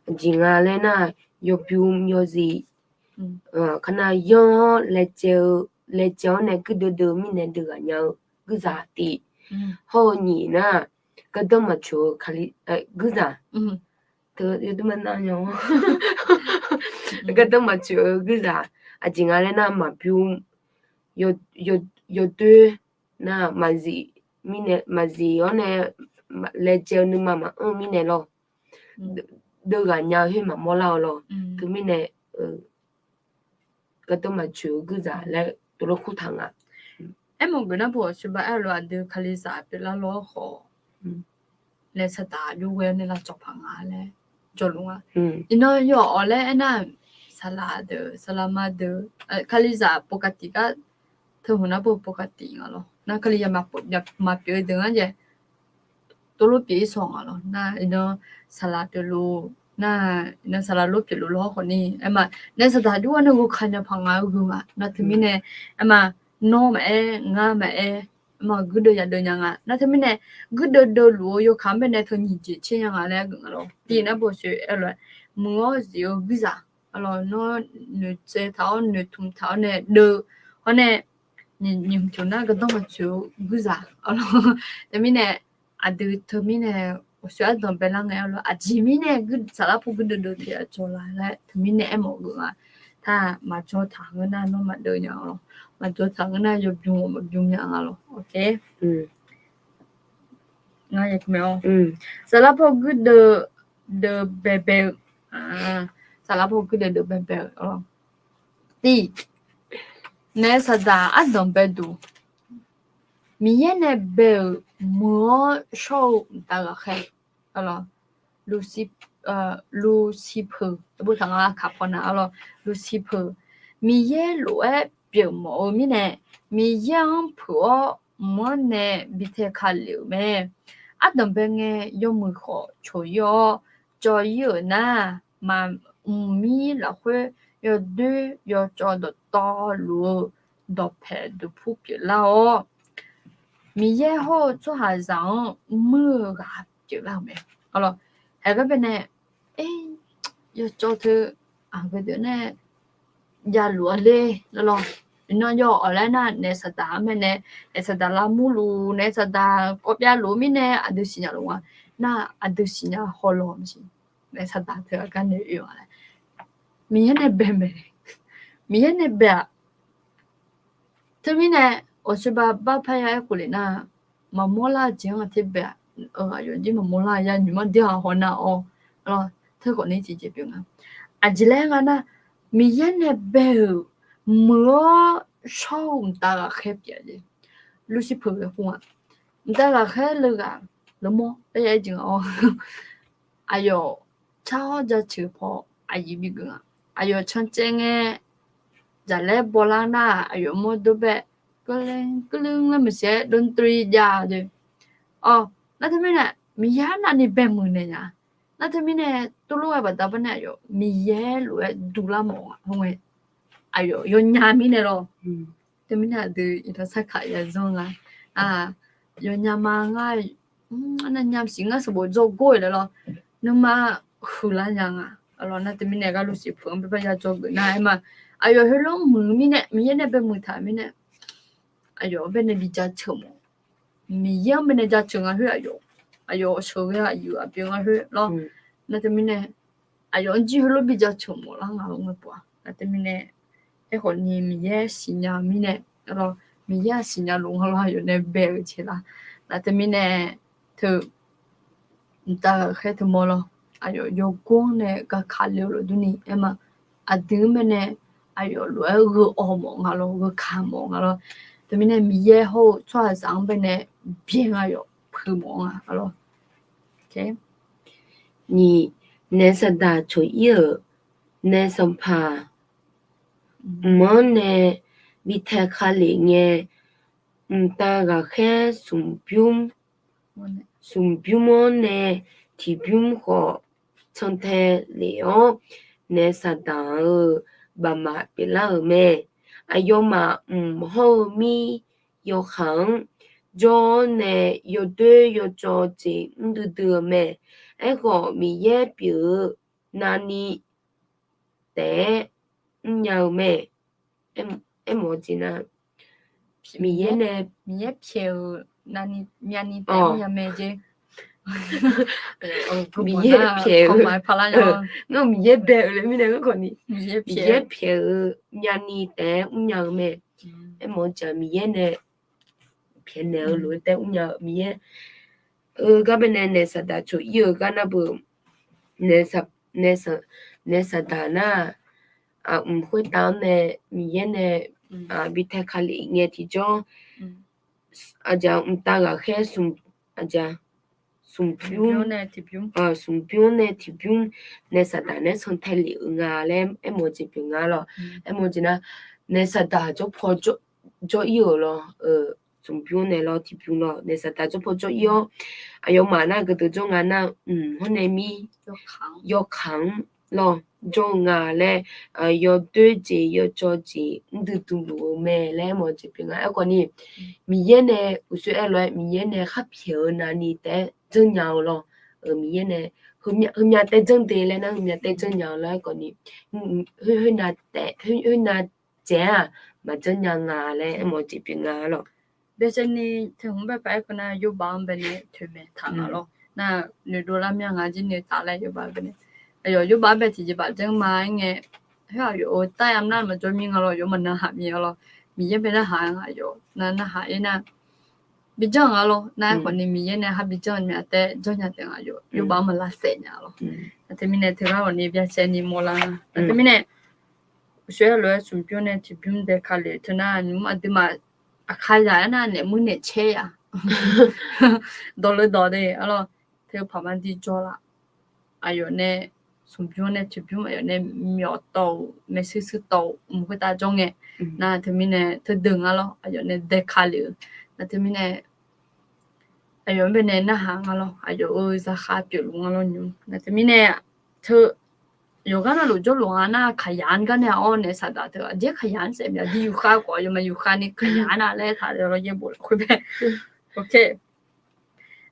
Aqjeq nga laer nar, yawbym yawzif, kar nar yanr-awr laejae-eu laejae-awr nae guirdeuv deuv-eu mirnae deuv ghaq nya-eu guirzaq tiq. Hawr-eu nyiq nar, gardanr maqtsoeq-eu guirzaq. Teu yawdmr nar nya, gardanr maqtsoeq-eu guirzaq. Aqjeq nga laer nar, maqbymr, yawdoer nar, maqzif mirnae, maqzif-awr nae laejae-eu nuima maqanr-eu mirnae lawr. Deuv ghaq nya-eu khoer maqmawr lar-eu lawr. Teumirnae gardanr maqtsoeq-eu guirzaq laer tov lof kur taq nga. Aermawf geuf nar, bu awqsoerba aer-eu lof aqdui kalizaq pyeuflar lawr khawf, naef saqdaq aqjox ghae-awr nae lavcawv paq nga laer jawrluf nga. Iqnan yawawq laer aernar, saqlaq deuq, saqlaq ma deuq, kalizaq ปกติ gar, teuhmq nar ปกติ nga lawr. Nar kalizaq maqpyeuf-eu deuq ngar jeq tov lof pyeuf-ir sawq nga lawr. Nar iqnan saqlaq pyeufluf, nar iqnan saqlaq lof pyeufluf lawr khawf ni, aerma, naef saqdaq aqjox ghae nae ghawqka nya paq nga-eu gui nga. Nar teumirnae, aerma, nawr maqaer, ngar maqaer, aerma, guirdeuv yadeuv nya nga. Nar teumirnae, guirdeuv deuvluf-eu yawkaq-anr baenae teu nyiq jeq tser nya nga laer geuf nga lawr. Tiq nar, bu awqsoer aer-eu lof-aer, muiq-awr zif-eu guirzaq, nawr noeqtsaev taq-awr noeqtmq taq-awr nae deuv, hawr nae nyiq hmq tiq nar gardanr maqtsoeq-eu guirzaq. Teumirnae, aqdui teumirnae awqsoer ardanq baelar ngae-awr lawr, aqjeq mirnae saflar paw guirdeuv deuv teu-aq jawr la laer teumirnae aermawf geuf nga. Taq maqjawr taq ngeur nar nawr maqdeuv nya-awr lawr, maqjawr taq ngeur nar yawbymr maqbymr nya nga lawr. Saflar paw guirdeuv deuv baebae-eu, saflar paw guirdeuv deuv baebae-eu, tiq, naef saqdaq ardanq baeduq, Miqyaer nae bae-euq muiq-awr shawr-eu mqtav ghaqkhaer, Lucifer, Lucifer, Lucifer, Miqyaer lof-aer pyeufmawf-eu mirnae, Miqyaer-anr peuq-awr mq-anr nae bi tae ka lef-euq mae. Ardanq bae ngae yawmuiq khawf coq-ir-awr cawv-ir-euq nar, maqmq mir lafkhoer yawdoer yawcawv dawqtawvluf-eu dawqpaeq duqpur pyeuflar-awr, Miqyaer hawr-eu tsawrhaqzaq-anr muir-eu ghaq pyeuflar-euq mae. Haegar baenae, yawcawv teu aqgeu deuq nae javluf-a ler lawr. Iqnan yawawq laer nar, naef saqdaq-anr mae nae, naef saqdaq lavmur luf, naef saqdaq kawv byav luf-eu mirnae aqdui siqnya luf nga. Nar aqdui siqnya hawlaw maqsiq. Naef saqdaq teu aqgar nae oe-a laer, Miqyaer nae bae mae. Miqyaer nae bae-aq, teumirnae awqsoerba bar parya aerkhof lef nar, maqmawr lar-eu jeq-anr aqter bae-aq, aqyawf jir maqmawr lar-eu ya nymq mar der-aq haw nar-awr, teukhawf ni tiqjeq pyeuf nga. Aqjeq laer nga nar, Miqyaer nae bae-euq muiq-awr shawr-eu mqtav ghaqkhaer pyeuf-a jeq. Lucifer ghae khur nga. Mqtav ghaqkhaer leughaq lawmawr laer ya-aer jeq nga-awr, aqyawf car-awr jaceuq paw aqyuif bigeuf nga. Aqyawf cancaev ngae, jaqlaer bawlar nar aqyawf mawrdo bae, keuvle keuvle laer maqsiq-aer ดนตรี jav-a jeq. Awr, nar teumirnae Miqyaer arnavni bae muiq naeq nya. Nar teumirnae tuvlof-aer baqda bar nae aqyawf Miqyaer lof-aer duvlar mawf-a. Aqyawf yawnya mirnae lawr. Teumirnae aqdui iqnan sarkaq ya zanr nga. Yawnya ma ngar, arnav nya maqsiq ngar sanqbof dzawrgor-eq laer lawr. Nuima huiqlar nya nga. Nar teumirnae gar Lucifer-anr bae bar ya dzawgeuf nar-aer ma. Aqyawf heulof-anr muiq-eu mirnae, Miqyaer nae bae muiq taq-euq mirnae, aqyawf-anr bae nae bi jaceuq mawf. Miqyaer-anr bae nae jaceuq nga khoer aqyawf, aqyawf sheuqghae aqyuif aqbyov nga khoer lawr. Nar teumirnae aqyawf-anr jir heulof bi jaceuq mawf lar nga-eu ngae pov-a. Nar teumirnae aerkhawf ni Miqyaer siqnya-eu mirnae, lawr, Miqyaer-aq siqnya luf nga lawr, aqyawf nae bae-euq jeq lar. Nar teumirnae teu mqtav ghaqkhaer teumawr lawr, aqyawf yawgor-anr nae gaka le-eu lafdurni aerma, aqdui-anr bae nae aqyawf lof-aer gheu awq mawf nga lawr, gheu kaq mawf nga lawr. Teumirnae Miqyaer hawr-eu tsawrhaqzaq-anr bae nae byae nga yawf puiq mawf nga lawr. Nyiq, naef saqdaq coq-ir-euq naef sanqpaq mq-anr nae bi tae ka lef ngae, mqtav ghaqkhaer smq bymr, smq bymr-anr nae tiq bymr khawf cantae lef-awr, naef saqdaq-euq baqmaf pyeuflar-euq mae. Aqyawfmaf mq hawr-eu mir yawkaq-anr jawr-awr nae yawdoer yawcawv jeq mr duidui-eu mae. Aerkhawf, Miqyaer pyeuf-eu navni taef-aer mrnya-eu mae. Aermawf-eu jeq nar, Miqyaer nae, Miqyaer pyaeq-euq navni myavni taef-aer mrnya mae jeq. Miqyaer pyaeq-eu, ngar Miqyaer bae-eu laer mirnae garkawv ni, Miqyaer pyaeq-eu myavni taef-aer mrnya-eu mae. Aermawf-eu jeq-aq Miqyaer nae pyaeqnaeq-eu lof-aer taef-aer mrnya-eu Miqyaer. Eu, gar bae nae naeq saqdaq coq ir-eu gar nar beu, naeq saq, naeq saqdaq nar-aq, mq khoertav-anr nae Miqyaer nae bi tae ka lef ngae tiqjawr, aqjeq mqtav ghaqkhaer smq, aqjeq smq bymr, smq bymr-anr nae tiqbymr nae saqdaq nae santae lef-euq nga laer aermawf-eu jeq pyeuf nga lawr. Aermawf-eu jeq nar, naeq saqdaq jawrpaw jawr ir-euq lawr. Smq bymr nae lawr tiqbymr lawr naeq saqdaq jawrpaw jawr ir-awr, aqyawfmaf nar gaqdeuq jawr nga nar, mq hawr nae mir yawkaq-anr lawr jawr-eu nga laer, yawdoer jeq yawcawv jeq mrdui duq luf-eu mae laer aermawf-eu jeq pyeuf nga. Aerkhawf ni, Miqyaer nae uqshoe aer lof-aer Miqyaer nae khar pyaeq-eu navni taef-aer janrnya-eu lawr. Miqyaer nae heumya taef-aer janr de laer nar, heumya taef-aer janrnya-eu lawr. Aerkhawf ni, khoernav taef, khoernav jaeq-aq maqjanr nya nga laer aermawf-eu jeq pyeuf nga lawr. Baesaevni teu hmq bae paq-aer keuv nar, yawbav-anr bae nae toeqmaeq taq nga lawr. Nar noeqdov lar mya nga jir noeqtaf laer yawbav bae nae, aqyawf yawbav-anr bae tiqjeqbaq janr ma aer ngae, khoer aqyawf-euq tav yamq nar maqjawr mir nga lawr, yawf maqnan haq mir-a lawr. Miqyaer bae narhaq nga aqyawf nar narhaq ir nar, bi janr nga lawr. Nar aerkhawf ni Miqyaer nae khar bi janr mya taef-aer janrnya taef nga, aqyawf yawbav-anr maqlavsaef nya lawr. Nar teumirnae teugar khawf ni byacaevni mawrlar nga. Nar teumirnae uqshoe aer lof-aer smq bymr nae tiqbymr dae ka lef teu nar, nymr aqduimaf aqkar zaq aernar naeq muir naeq caer ya dawqleu dawq de-a lawr. Teu paqma di jawr laf, aqyawf nae smq bymr nae tiqbymr aqyawf nae myawf tawv-euq maershuir shuir tawv-euq mq khoertav jawr ngae, nar teumirnae teudeuq nga lawr, aqyawf nae dae ka lef-eu. Nar teumirnae aqyawf-anr bae nae narhaq nga lawr, aqyawf-euq zaqkhav pyeufluf nga lawr nymr. Nar teumirnae teu yawqghaq navluf jawrluf nga nar, kaqyaq-anr gar nae-awr nae saqdaq teu aqjeq kaqyaq-anr saef mya di yufkhav khawf yawma yufkhav ni kaqyaq-anr nar laer taq-eu lawr yaerbof lafkhoer bae.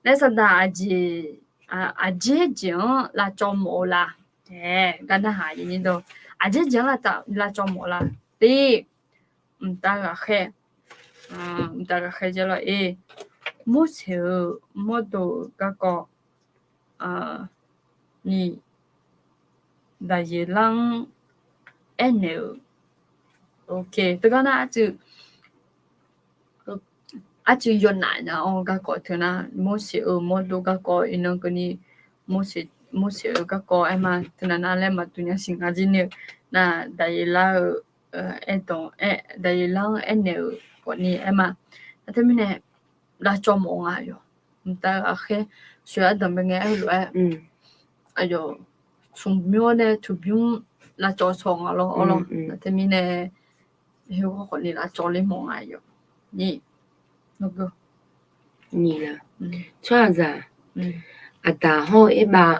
Nae saqdaq aqjeq, aqjeq jeq-anr lavcawv mawf-eu la? Ae, gar narhaq aqjeq jeq-anr lavcawv mawf-eu la? Tir, mqtav ghaqkhaer, mqtav ghaqkhaer jeq lawr-ir, Morseq-euq mawrdo-euq garkawv ni Daqyeqlar-anr aernaeq-euq, teugar nar arcuiv yawnaf nya-awr garkawv teu nar, Morseq-euq mawrdo garkawv iqnan keuvni, Morseq-euq garkawv aer ma teu nar nar laer maqduq nya siq nga jir ni-eu nar, Daqyeqlar-euq aerdawq, Daqyeqlar-anr aernaeq-euq khawfni aer ma. Nar teumirnae lavcawv mawf nga yawq. Mqtav ghaqkhaer, soeq ardanq bae ngae aer-eu lof-aer, aqyawf smq bymr-awr nae tiqbymr lavcawv saw nga lawr-awr lawr. Nar teumirnae heugar khawfni lavcawv ler mawf nga yawq. Nyiq, nyiq-a, tsawrhaqzaq Aqdaq hawr-eu Erbav,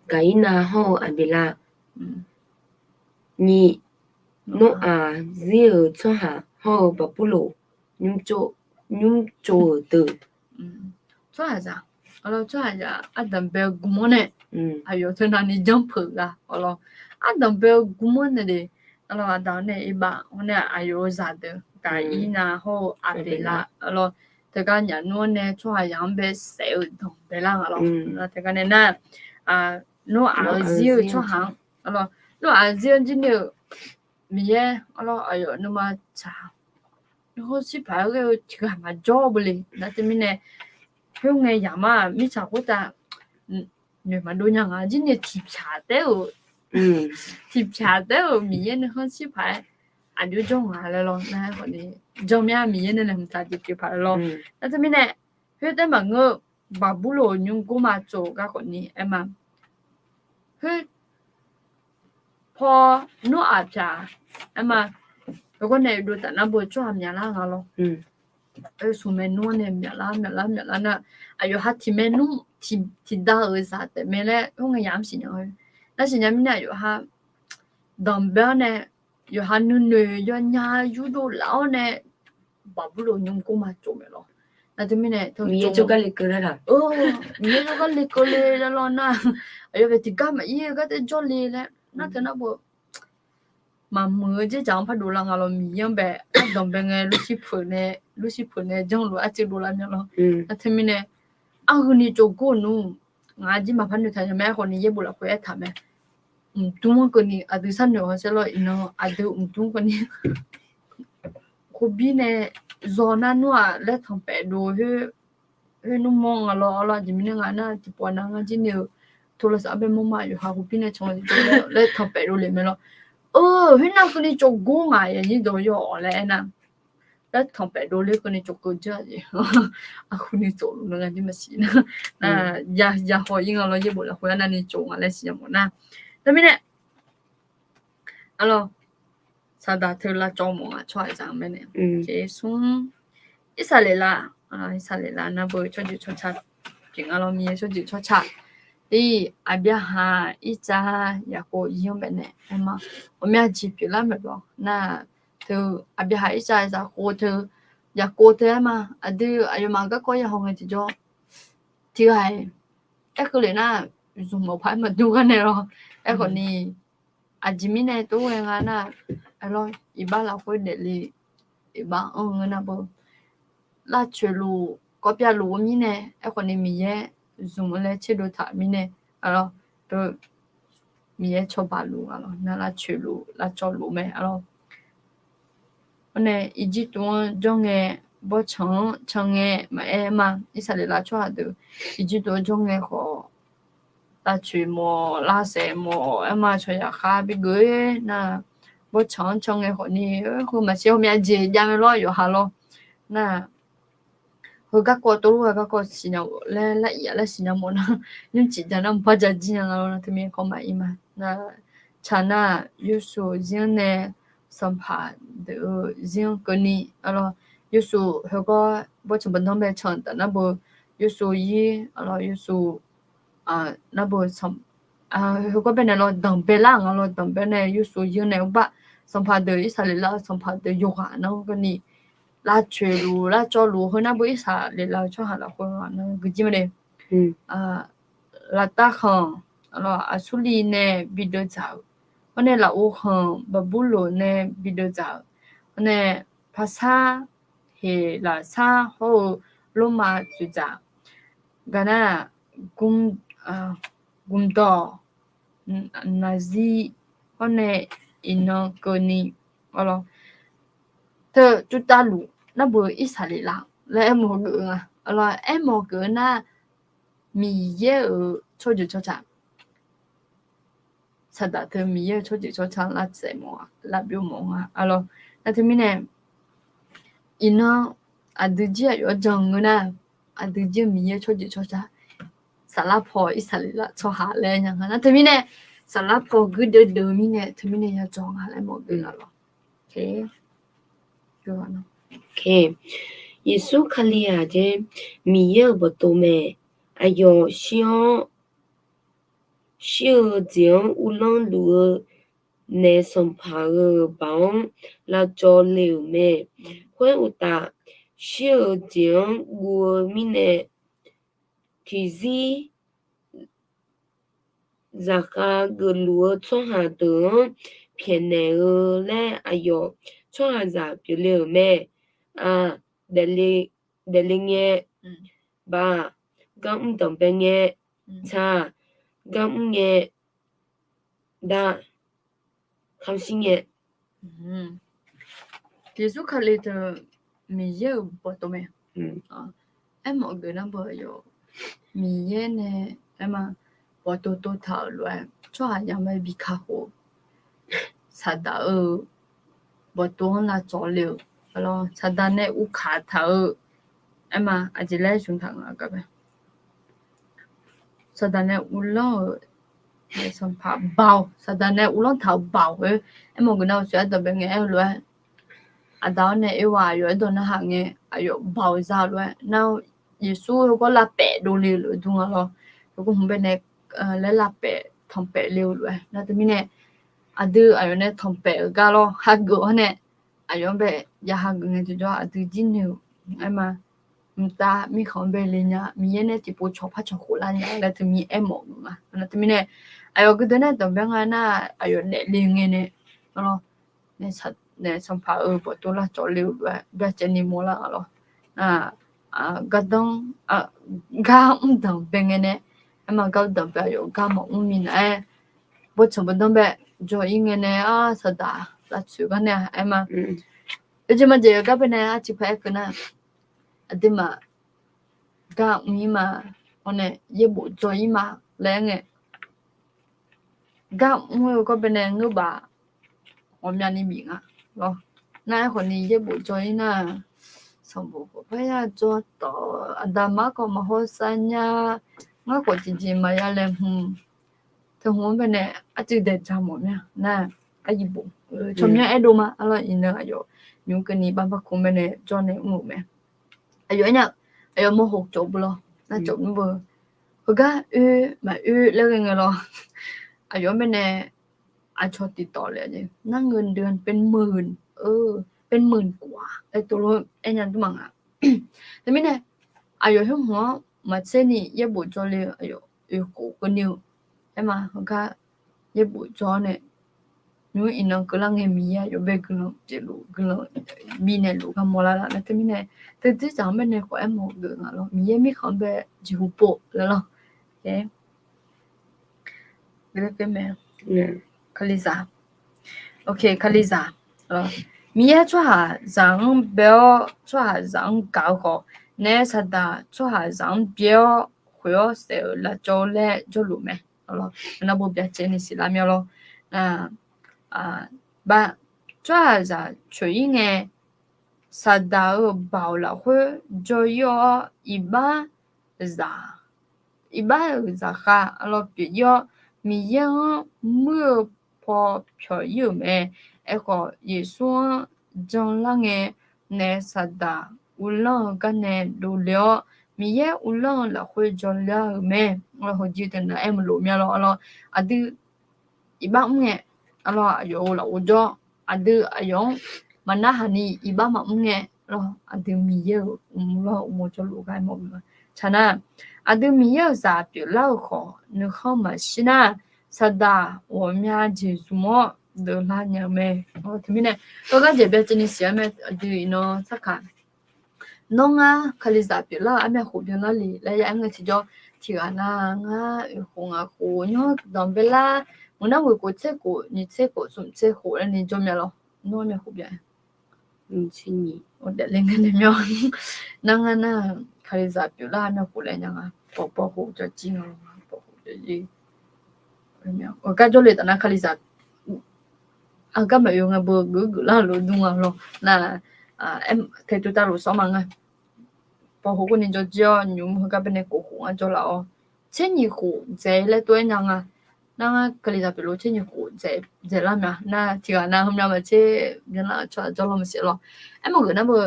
Gaqirnav hawr-eu Aqbeqlav, nyiq, Noraq zir-euq tsawrhaq hawr-eu Baqburloq nymr tsov-euq deuq. Tsawrhaqzaq, tsawrhaqzaq ardanq bae-eu gmr-awr nae, aqyawf teu navni janrpeuq gha-awr lawr. Ardanq bae-eu gmr-awr nae de, aqdaq-awr nae Erbav-awr nae aqyawf-euq zaqdeuq Gaqirnav hawr-eu Aqbeqlav-awr lawr. Teugar nyaf nmr-awr nae tsawrhaqzaq-anr bae saef-eu danqbae lar nga lawr. Teugar nae nar, Noraq-eu zir-eu tsawrhaq-anr, Noraq-eu zir-anr jir ni-euq Miqyaer-awr lawr, aqyawf nuima tsaq, nuikhanr shir paq-aer ghae-eu tiqghaq maqjawr beu le. Nar teumirnae khoerngae yamq-aq mirtsaq khoertav noeq maqdov nya nga jir ni tiqpyaq taef-eu, tiqpyaq taef-eu Miqyaer nuikhanr shir paq-aer aqjox jawr nga laer lawr. Nar khawfni janr mya Miqyaer nae laeqhmq taq jeq pyeuf paq laer lawr. Nar teumirnae khoertav maqngeur-eu Baqburloq nymrgor ma tsov-eu garkawv ni aer ma. Khoer paw Noraq pyaq aer ma. Heugar nae dov taf nar beu tsawrhaq myaqlar nga lawr. Smq maernmr nae myaqlar myaqlar myaqlar nar, aqyawf ha tiq maernmr, tiqda-euq zaq taef mae laer khoerngae yamq-anr siqnya-eu. Nar siqnya mirnae aqyawf ha danqbae-awr nae, yawqha nuinoeq yawnya yurdov laf-awr nae, Baqburloq nymrgor ma tsov mae lawr. Nar teumirnae Miqyaer jawrgar lekeuv lar-aq, Miqyaer jawrgar lekeuv le laer lawr nar, aqyawf bae tiqgar maqir-eu gar tae jawr le laer nar teu nar beu maqmuiq-eu dzerdzaq-anr pardov lar nga lawr. Miqyaer-anr bae ardanq bae ngae lof shir peuq nae Lucifer nae janrluf arcuiv dovlar mya lawr. Nar teumirnae, arhuini tsov gor nmr, ngaq jir maqpar noeqtaq nya mae. Aerkhawf ni yaerbof lafkhoer aertaq mae. Mqdmr-anr keuvni aqdui sharnoeq-awr saerlawr, iqnan aqdui mqdmr keuvni khoerbir nae zaw nar nmr-aq laer tanqpaef dov khoer nmr mawr nga lawr. Arlawr, aqjeq mirnae nga nar tiqpov nav ngar jir ni-eu โทรศัพท์ bae mawr ma, yawqha khoerbir nae can-eu laer tanqpaef dovle mae lawr. Khoernav keuvni tsov gor ngaq yaqnyir dawq yawq-awq laer aernar, laer tanqpaef dovle keuvni tsov keuv jir-a jeq. Arhuini tsov luf ngar jir maqsiq nar, ya haw-ir nga lawr, yaerbof lafkhoer arnavni tsov nga laer siqnya mawf nar. Teumirnae, arlawr, saqdaq teu lavcawv mawf nga tsawrhaqzaq-anr mae nae. Smr, Irsaqleqlav, Irsaqleqlav navbeu tsawrjeuq tsawrca, pyeuf nga lawr, Miqyaer tsawrjeuq tsawrca. Tir, Aqbyaqhaq, Irtsav, Yaqkov yir-anr baenae aerma, ghawqmya jeq pyeuflar maeq lawr nar, teu Aqbyaqhaq, Irtsav, Yaqkov teu, Yaqkov teu aerma, aqdui aqyawfmaf garkawv yahaw ngae tiqjawr, tiqghaq-iq aerkeuv lef nar, zmq mawf paq-aer maqdur gar nae lawr. Aerkhawf ni, aqjeq mirnae tov ghae nga nar, arlawr, iqbax lafkhoer daefle, iqbax anr-eu ngeur nar beu, lavcoeq luf kawv pyav luf-eu mirnae, aerkhawf ni Miqyaer zmq-eu laer tserdov taq-euq mirnae, arlawr, Miqyaer cawba luf nga lawr, nar lavcoeq luf lavcawv luf mae, arlawr. Awr nae Irjirtuv-anr jawr ngae, bawrtsanq-anr can ngae maqaer ma. Irsaqleqlav tsawrhaq deuq Irjirtuv-anr jawr ngae khawf, lavcoeq mawf, lavsaef mawf, aerma cawq yaqkhar bigeuf nar, bawrtsanq-anr can ngae khawf ni, heu maqsiq ghawqmya jeq jav mae lawr, yawqha lawr. Nar, heu garkawv tov lof-aer garkawv siqnya laer, lar-iq-a laer siqnya mawf nar, nymrcif ja nar mqpar ja jir nya nga lawr. Nar teumirnae kawv maqir ma. Nar, tsaq nar, Yawrsuf zir-anr nae Sanqpaq deuq-eu zir-anr keuvni, arlawr, Yawrsuf heugawr bawrtsanq baqdanr bae can taf nar beu, Yawrsuf yir, arlawr, Yawrsuf, nar beu, heugawr bae nae lawr danqbae lar nga lawr, danqbae nae Yawrsuf yir-anr nae uqbar, Sanqpaq deuq, Irsaqleqlav-eu Sanqpaq deuq yawqghaq nar keuvni, lavcoeq luf lavcawv luf heu nar beu Irsaqleqlav-eu tsawrhaq lafkhoer nar guijir ma le. Laftav khanq, arlawr, Aqsurliv nae bideuv dzaq-euq, awr nae lafov khanq Baqburloq nae bideuv dzaq-euq, awr nae Paqsar, Heqlaqsar hawr-eu Lormav tsoeqdzaq, gaq nar, Gmdawq, Naqzir, hawr nae iqnan keuvni, arlawr, teu cuvtav luf nar beu Irsaqleqlav laer aermawf geuf-eu nga. Arlawr, aermawf geuf-eu nar, Miqyaer-euq tsawrjeuq tsawrca, saqdaq teu Miqyaer-euq tsawrjeuq tsawrca lavtsaef mawf-a, lavbyov mawf nga, arlawr. Nar teumirnae, iqnan aqdui jir aqyawf-anr jan ngeur nar, aqdui jir-eu Miqyaer tsawrjeuq tsawrca, saflar paw Irsaqleqlav tsawrhaq laer nya nga. Nar teumirnae, saflar paw guirdeuv deuv-eu mirnae teumirnae ya dzawq nga laer mawf geuf nga lawr. Yeqsur Kali-aq jeq, Miqyaer-euq bawqtov mae. Aqyawf shir-awr, shir-eu jeq-anr uvlanr luf-eu naef sanqpaq-euq baoq-anr lavcawv le-euq mae. Khoeruqtaf, shir-eu jeq-anr guv-eu mirnae tiqzir zaqkhav geufluf-eu tsawrhaq deuq-anr pyaeqnaeq-eu laer aqyawf tsawrhaqzaq pyeufle-euq mae. Aq, daefle ngae, baq, gar mr danqbae ngae, tsaq, gar mr ngae, dav, kamqshir ngae. Yeqsur Kali teu Miqyaer-euq bawqtov mae. Aermawf geuf nar beu aqyawf Miqyaer nae aerma bawqtov tov taq-euq lof-aer tsawrhaq yamq mae bi kakhof-eu saqdaq-euq bawqtov-anr lavcawv le-euq, saqdaq nae uvkaq taq-eu aerma aqjeq laer shmq taq nga gar bae. Saqdaq nae uvlanr-euq sanqpaq baoq, saqdaq nae uvlanr taq-euq baoq-aer, aermawf geuf nar-eu suf-aer dawq bae ngae aer-eu lof-aer, Aqda-awr nae Erwa aqyawf aerdawq narhaq ngae aqyawf baoq za-eu lof-aer nar-eu, Yeqsur heugawr lavpaef dovle-eu lof-aer dur nga lawr. Heugawr hmq bae nae laer lavpaef tanqpaef le-eu lof-aer nar teumirnae, aqdui aqyawf nae tanqpaef-eu gar lawr hageuf-awr nae, aqyawf-anr bae ya hageuf ngae tiqjawr aqdui jir noeq-eu aerma mqtav mirkhanq-anr bae le nya, Miqyaer nae tiqpov cawq par cawq khof lar nya laer teumirnae aermawf-eu nga. Nar teumirnae, aqyawf guirdeuv nae dawq bae nga nar, aqyawf daefle ngae nae, lawr, nae sanqpaq-euq bawqtov lavcawv le-eu lof-aer byacaevni mawrlar nga lawr. Nar, gardanr, gar mrdanq bae ngae nae, aerma gar mrdanq bae aqyawf gar maqmr minav-aer, bawrtsanq bawrdanr bae jawr-ir ngae nae, ar, saqdaq lavtsoeq gar nae-a aerma. Oejeq maqjeq gar bae nae arciv paq-aer keuv nar, aqduimaf gar mr-ir ma, awr nae yaerbof jawr-ir ma laer aer ngae, gar mr-eu gar bae nae ngeur baf ghawqmyani bif nga lawr. Nar aerkhawf ni yaerbof jawr-ir nar, sanqbof khawf parya jawr tawq, aqda mar khawf maqhaw sar nya, ngar khawf tiqjeq maqya laeqhmq. Teu hmq-anr bae nae arcuiv daeq ja mawf mir-a nar, aryiq bof, tsawrmyanr aerdov ma arlawr. Iqnan aqyawf nymq keuvni barbar kmq bae nae jawr nae mr-euq mae. Aqyawf aernar, aqyawf mawrhof cawv beu lawr, nar cawv mr beu, heugar oe maqoe laer ghae ngae lawr. Aqyawf-anr bae nae aqcawq tiqtawf le, nar เงินเดือนเป็นหมื่น เป็นหมื่นกว่า laer tov lof aernya dmr maqnga. Teumirnae, aqyawf hmq-anr maqtser ni yaerbof jawrle-eu aqyawf oeq khof keuvni-eu, aerma heugar yaerbof jawr-awr nae, nymq-mr iqnan keuvlar ngae Miqyaer aqyawf bae guiqlanq pyeufluf guiqlanq bifnaeq luf gar mawrlar lar nar. Teumirnae, teu dzerdzaq-anr bae nae khawf aermawf-eu geuf nga lawr, Miqyaer mirkhanq-anr bae jeqhu pov laer lawr. Kalizaq, Kalizaq, Miqyaer tsawrhaqzaq-anr bae-awr tsawrhaqzaq-anr gaq-eu khawf, naef saqdaq tsawrhaqzaq-anr byae-awr khoeq-awr saef-euq lavcawv-eu laer jawrluf mae. Nar bo byacaevni siqlar mir-a lawr. Tsawrhaqzaq coeq-ir ngae, saqdaq-euq baoq lafkhoer jawr-ir-awr, iqbax zaq, iqbax-euq zaqkhav arlawr pyeuf-ir-awr, Miqyaer-anr muir-eu paw pyawq-ir-euq mae. Aerkhawf, Yeqsur-anr janlar ngae, naef saqdaq uvlanr-eu gar nae dovle-awr, Miqyaer uvlanr-eu lafkhoer jawrlar-euq mae. Heujeq teunav aer maqlof mir-a lawr. Arlawr, aqdui iqbax mr ngae, arlawr aqyawf-euq lafov jawr, aqdui aqyawf-anr maqnarhaq ni iqbax maqmr ngae, arlawr aqdui Miqyaer-euq uqmov lawr uqmov jawrluf gar aermawf-eu ma. Tsaqnar, aqdui Miqyaer-euq zaq pyeuflar-euq khawf nuikhanr maqshir nar, saqdaq ghawqmya jeq zmq-awr deuvlar nya-eu mae. Teumirnae, tawrgar jeq byacaevni siq-ar mae. Aqdui iqnan sarkaq, nawr ngar Kalizaq pyeuflar-euq armyavkhof byanlar le laer ya aer ngae tiqjawr, tiqghaq nar ngar oeq khof ngaq khof nymr danqbae lar, meuq nar ghoeq khof tser khof nyiq tser khof smq tser khof laer ni jawr mya lawr. Nawr armyavkhof byan, nyiq tser nyiq, daefle ngae nae mya. Nar ngar nar Kalizaq pyeuflar armyavkhof laer nya nga. Pawqpaw khof jawrjir nga, pawqpaw khof jawrjir. Gar jawrle taf nar Kalizaq aqgar maqoe ngae beu geuf geuflar lof dur nga lawr. Nar, taeq tov tavluf sawr ma nga. Pawqkhof khof ni jawrjir-awr nymq heugar bae nae khof khof ngar jawrlaf-awr, tser nyiq khof dzaeq laer tov-aer nya nga. Nar ngar Kalizaq pyeufluf tser nyiq khof dzaeqlar mya. Nar tiqghaq nar heumya maqtser byanlar-eu tsawrhaq jawrlawr maqsiq lawr. Aermawf geuf nar beu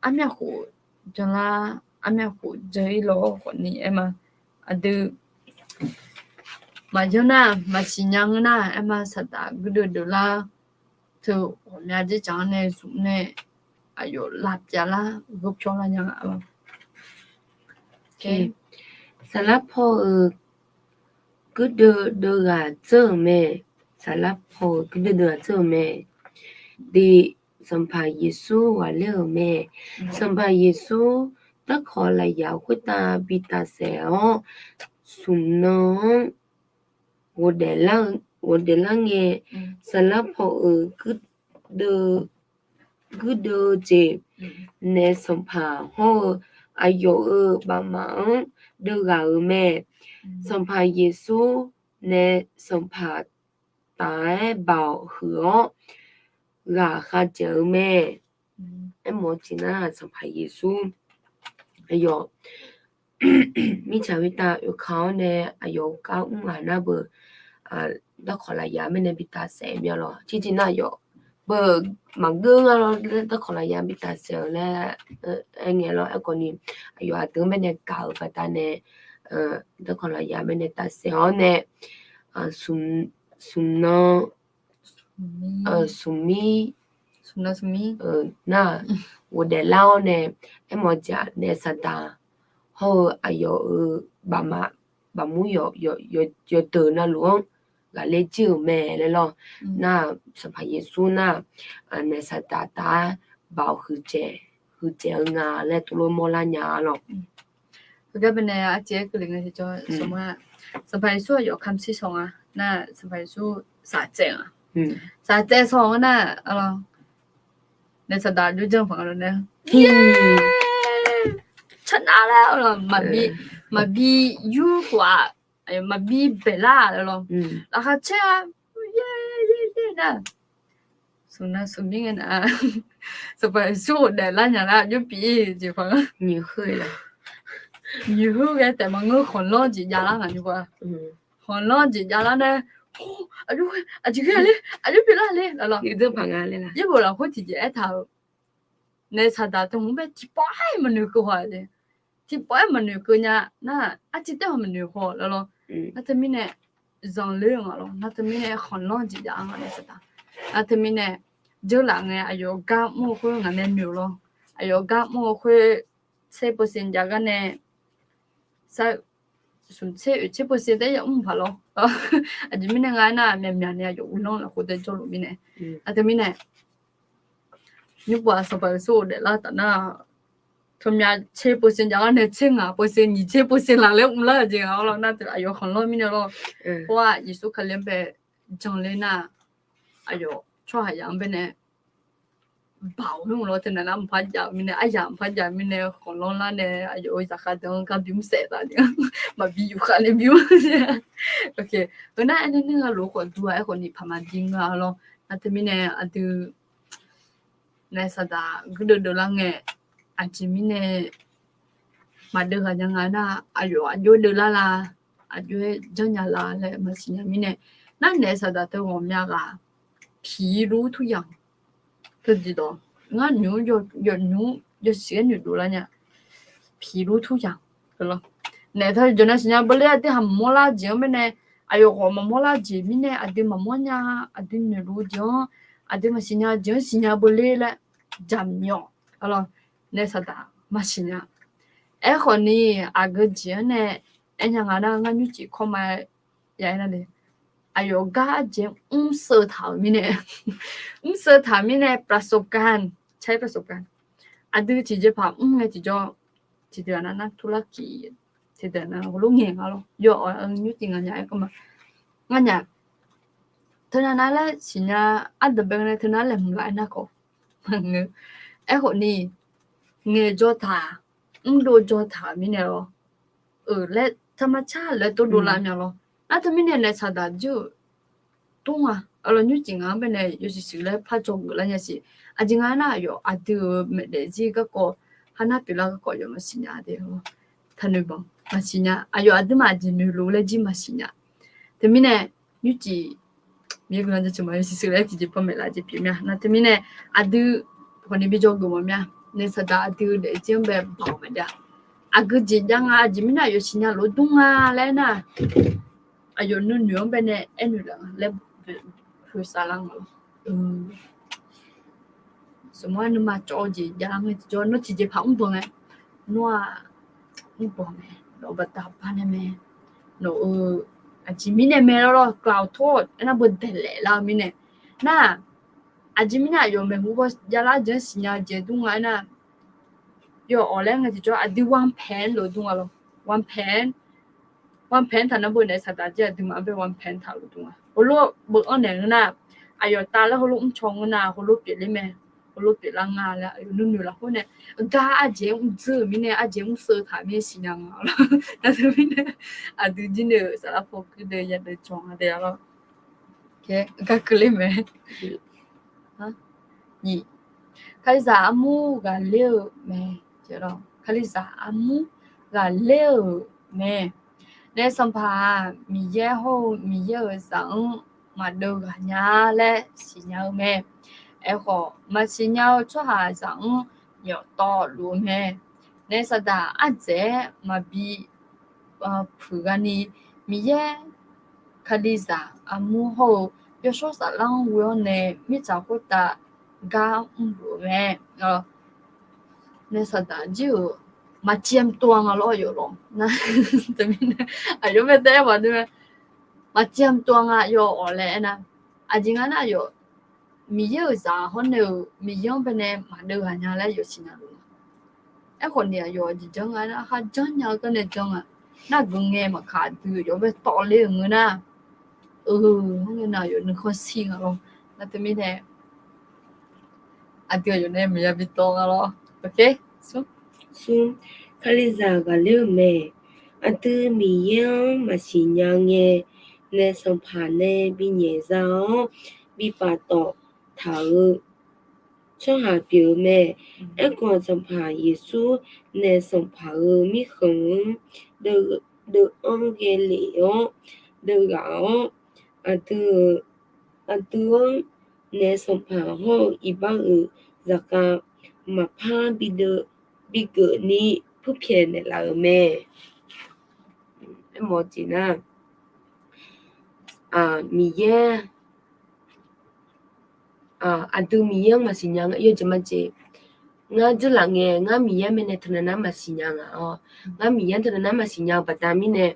armyavkhof byanlar, armyavkhof dzaeq-ir lawr khawf ni aerma. Aqdui maqyan nar, maqsiq nya ngeur nar, aerma saqdaq guirdeuv deuvlar teu ghawqmya dzerdzaq-anr nae zmq nae aqyawf lavpyav lar gheu pyawr lar nya nga lawr. Saqlar paw-euq guirdeuv deuvghaq dzeur-euq mae. Saqlar paw-euq guirdeuv deuvghaq dzeur-euq mae. Diq, Sanqpaq Yeqsur ghaqler-euq mae. Sanqpaq Yeqsur darkawq lafyaq khoertav bi tafsaef-awr, smq nan-anr ghofdaef lar ngae, saqlar paw-euq guirdeuv jeq naef sanqpaq hawr-eu aqyawf-euq bafmaf-anr deuvghaq-euq mae. Sanqpaq Yeqsur naef sanqpaq taf-aer baoq huiq-awr ghaq khav dzaeq-eu mae. Aermawf-eu tiqnar Sanqpaq Yeqsur aqyawf mirtsaq khoertav oekaq-awr nae aqyawf-euq gar mr ghaq nar beu, darkawq lafyaq mirnae bi tafsaef mya lawr. Tiqjeq nar aqyawf beu maqgeur ngar lawr, darkawq lafyaq bi tafsaef-eu laer aer ngae lawr. Aerkhawf ni aqyawf aqdui-anr baenae gaq-euq baqdanae, darkawq lafyaq baenae tafsaef-awr nae, smq nan, smq mir, nar ghofdaef lar-awr nae, aermawf-eu jeq naef saqdaq hawr-eu aqyawf-euq bafmaf bafmur yawdeuq navluf-anr baqler jir-euq mae laer lawr. Nar-aq, Sanqpaq Yeqsur nar-aq, naef Saqdaq taf-aer baoq huiqdzaeq, huiqdzaeq-eu nga laer tov lof mawrlar nya-a lawr. สำหรับ Sanqpaq Yeqsur aqyawf kamq shir shaw nga nar, Sanqpaq Yeqsur saqtsaev nga. Saqtsaev shaw nga nar, naef Saqdaq jawrjanr paq nga lawr nae, tsawrnar laer maqbi yur khof-aq, maqbi baeqlar laer lawr. Laqkhaq caer-a, nar, smq nar smq mir ngae nar, Sanqpaq Yeqsur ghofdaef lar nya lar jawr pyeuf-ir jeq paq nga. Nyiq khoer ghae taef maqngeur, khanqlanr jeq javlar ngaq nymr-a. Khanqlanr jeq javlar nae, aqjeq ghae aqjeq ghae ler, aqjeq pyeuflar ler laer lawr. Yaerbof lafkhoer tiqjeq aertaq-euq, naef Saqdaq teu hmq bae tiqpawf-aer maqnoeq keuv haw-a jeq. Tiqpawf-aer maqnoeq keuv nya nar, artiv taer-aq maqnoeq haw laer lawr. Nar teumirnae zanqler-eu nga lawr. Nar teumirnae khanqlanr jeq jav-a nga naef Saqdaq. Nar teumirnae dzeurlaf ngae aqyawf gar mr-eu khoer ngaq nae noeq lawr. Aqyawf gar mr-eu khoer tser เปอร์เซ็นต์ jav gar nae sar smq tser oeq tser เปอร์เซ็นต์ taef-aer yamr paq lawr. Aqjeq mirnae nga aernar, myaqmyaq ni aqyawf uvlanr lafkhoer dae jawrluf mirnae. Nar teumirnae nymr pov-aq Sanqpaq Yeqsur ghofdaef lar taf nar, teumyav tser เปอร์เซ็นต์ jav gar nae tser ngaq เปอร์เซ็นต์ nyiq tser เปอร์เซ็นต์ laq laer uvlar-eu jeq nga lawr. Nar teu aqyawf khanqlanr mirnae lawr. Khoer-aq Yeqsur Kali-anr bae janler nar, aqyawf tsawrhaqzaq-anr bae nae baoq-anr lawr teu naq nar mqpar jav-eu mirnae, aryaq mqpar jav-eu mirnae khanqlanr lar nae aqyawf-euq zaqkhav deuq-anr gar bimr saef taf ni maqbi yufkhav nae bimr. Heu nar aernar nuir ghaq lof khawf dur-a, aerkhawf ni paq maqdir ngeur-a lawr. Nar teumirnae aqdui naef Saqdaq guirdeuv deuvlar ngae, aqjeq mirnae maqdeuv ghaq nya nga nar, aqyawf aqjox deuvlar la, aqjox-aer janrnya la laer maqsiq nya mirnae, nar naef Saqdaq teu ghawqmya ghaq ผีรู้ทุกอย่าง teu diqdawq ngar nymq-mr yawf nymq-mr yawsiq-aer noeqdov lar nya. ผีรู้ทุกอย่าง naef teu jawq nae siqnya beu ler, aqdui haq maqmawr lar jeq-anr bae nae, aqyawf ghawq maqmawr lar jeq mirnae aqdui maqmawr nya, aqdui noeqluf jeq-anr, aqdui maqsiq nya jeq-anr siqnya beu ler laer jaqmyawf. Naef Saqdaq maqsiq nya. Aerkhawf ni aqgeu jeq-anr nae aernya nga nar, ngar nymrcif kawrma ya aer nar le, aqyawf gar arjeq mr seuv taq-euq mirnae, mr seuv taq-euq mirnae ประสบการณ์ ใช้ประสบการณ์ aqdui tiqjeqpaq mr ngae tiqjawr, tiqdeuq-aq nar nar turlar kif, tiqdeuq nar heulof ngaeq nga lawr. Yawf-awq nymrcif nganyaf aer kawrma, nganyaf teunav nav laer siqnya, ardanqbae nae teunav laeqhmq laf aer nar khawf maqngeur. Aerkhawf ni ngaeq jawr taq, mrdov jawr taq-euq mirnae lawr, euq laer taqmaqtsar laer tov dovlar mya lawr. Nar teumirnae naef Saqdaq jir-euq dur nga, aqlawq nymrcif ngaq-anr bae nae yawshuif shuif laer par dzawgeuf lar nya siq. Aqjeq nga aernar, aqyawf aqdui-euq maeqdaef zir garkawv, har nar pyeuflar garkawv yawf maqsiq nya de-a. Taqnoeq banq maqsiq nya. Aqyawf aqduimaf aqjeq noeqluf laer jir maqsiq nya. Teumirnae nymrcif Miqyaer guiqlanq jaceuq ma, yawshuif shuif laer tiqjeq panmaeq laf jeq pyeuf mya. Nar teumirnae aqdui khawf ni bi dzawgeuf mawf mya. Naef Saqdaq aqdui daefzir-anr bae baoq maqjav. Aqgeu jeq jav nga, aqjeq mirnae aqyawf siqnya lof dur nga laer nar, aqyawf nuinoeq-anr bae nae aernoeq laf nga laer boeqsaf lar nga lawr. Saqmawr-aer nuima cawv-eu jeq jav ngae tiqjawr, nawr tiqjeqpaq mrbanq ngae, nawr-aq mrbanq mae, nawq-euq baqda bar nae mae, nawq-euq aqjeq mirnae mae lawr lawr, กล่าวโทษ aernar beu daeqlaef lar-eu mirnae. Nar-aq, aqjeq mirnae aqyawf maeqhu baw javlar jeq-anr siqnya jeq dur nga aernar, yawf awq laer ngae tiqjawr aqdui วางแผน lof dur nga lawr. วางแผน วางแผน taq nar beu naef Saqdaq jir aqduimaf-anr bae วางแผน taqlof dur nga. Heulof beu anr naeq ngeur nar, aqyawf tav laer heulof mrcaw ngeur nar heulof pyeufler mae. Heulof pyeuflar nga laer aqyawf nuinoeq lafkhoer nae, gar arjeq mrdzeur-euq mirnae, arjeq mrseuv taq-euq mirnae siqnya nga lawr. Nar teumirnae aqdui jir ni-euq saflar paw guirdeuv yadeuv cawq nga de-a lawr. Gar keuvler mae. Kalizaq armur ghaqler-euq mae. Kalizaq armur ghaqler-euq mae. Naef Sanqpaq-aq, Miqyaer hawr-eu Miqyaer-euq zaq-anr maqdeuv ghaq nya laer siqnya-eu mae. Aerkhawf, maqsiq nya-eu tsawrhaqzaq-anr myawf tawv luf-eu mae. Naef Saqdaq ardzaeq-aer maqbi puiq ghaq ni, Miqyaer Kalizaq armur hawr-eu yawshawr saflar-anr ghoe-awr nae mirtsaq khoertav gar mrluf-eu mae. Naef Saqdaq jir-euq maqciv mr tov-a nga lawr yawf lawr. Nar teumirnae aqyawf bae taef-aer maqdui mae. Aqjeq yamq tov-a nga yawf-awq laer aernar, aqjeq nga nar yawf, Miqyaer-euq zaq hawr nae-euq Miqyaer-anr baenae maqdeuv ghaq nya laer yawf siqnya luf-a. Aerkhawf ni aqyawf aqjeq janr nga nar, kharjanr nya-eu garnae janr nga. Nar guiqngae maqkaq aqdui yawf bae tawvler-euq ngeur nar, eu, hawr ngae nar yawf nuikhanr shir nga lawr. Nar teumirnae aqdui aqyawf nae maqya bi tawv nga lawr. Smr, Kalizaq ghaqler-eu mae. Aqdui Miqyaer-anr maqsiq nya ngae, naef sanqpaq nae binyaef za-awr bi paftawf taq-eu tsawrhaq pyeuf-eu mae. Aerkhawf, Sanqpaq Yeqsur naef sanqpaq-euq mirkhanq-anr deuv-anr ghae lef-awr deuv ghaq-awr, aqdui-euq, aqdui-anr naef sanqpaq hawr-eu iqbax-euq zaqkhav maqpar bigeuf ni purpyaeq naeqlaf-euq mae. Aermawf-eu jeq nar, Miqyaer, aqdui Miqyaer-anr maqsiq nya nga yawjeq majeq. Ngar dzeurlaf ngae, ngar Miqyaer mae nae teunav nar maqsiq nya nga-awr, ngar Miqyaer teunav nar maqsiq nya-eu baqda mirnae,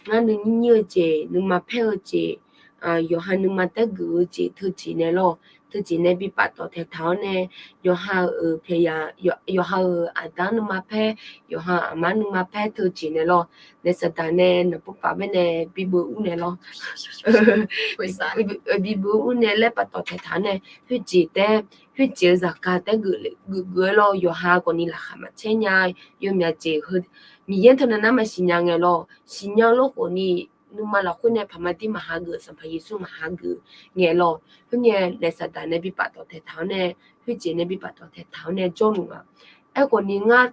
ngar nuinyir nyir-eu jeq, nuima paer-eu jeq, yawqha nuima taergeuf-eu jeq teujeq nae lawr, teujeq nae bi paftawf taeqtaq-awr nae, yawqha-euq pyaeq yaq, yawqha-euq aqda-anr nuima paer, yawqha aqma-anr nuima paer teujeq nae lawr, naef saqdaq nae naqbur paf baenae bi beuv ur nae lawr, bi beuv ur nae laer paftawf taeqtaq-awr nae, khoerjeq taer, khoerjeq-eu zaqkhav taer geuf geuf-aer lawr, yawqha khawfni laqkhaq maqcaer nya, yawmyaq jeq heu, Miqyaer teunav nar maqsiq nya ngae lawr, siqnya lor khawfni, nuima lafkhoer nae paq ma dir maqhageuf, Sanqpaq Yeqsur maqhageuf ngae lawr. Khoerngae naef saqdaq nae bi paftawf taeqtaq-awr nae, khoerjeq nae bi paftawf taeqtaq-awr nae jawrluf nga. Aerkhawfni ngar,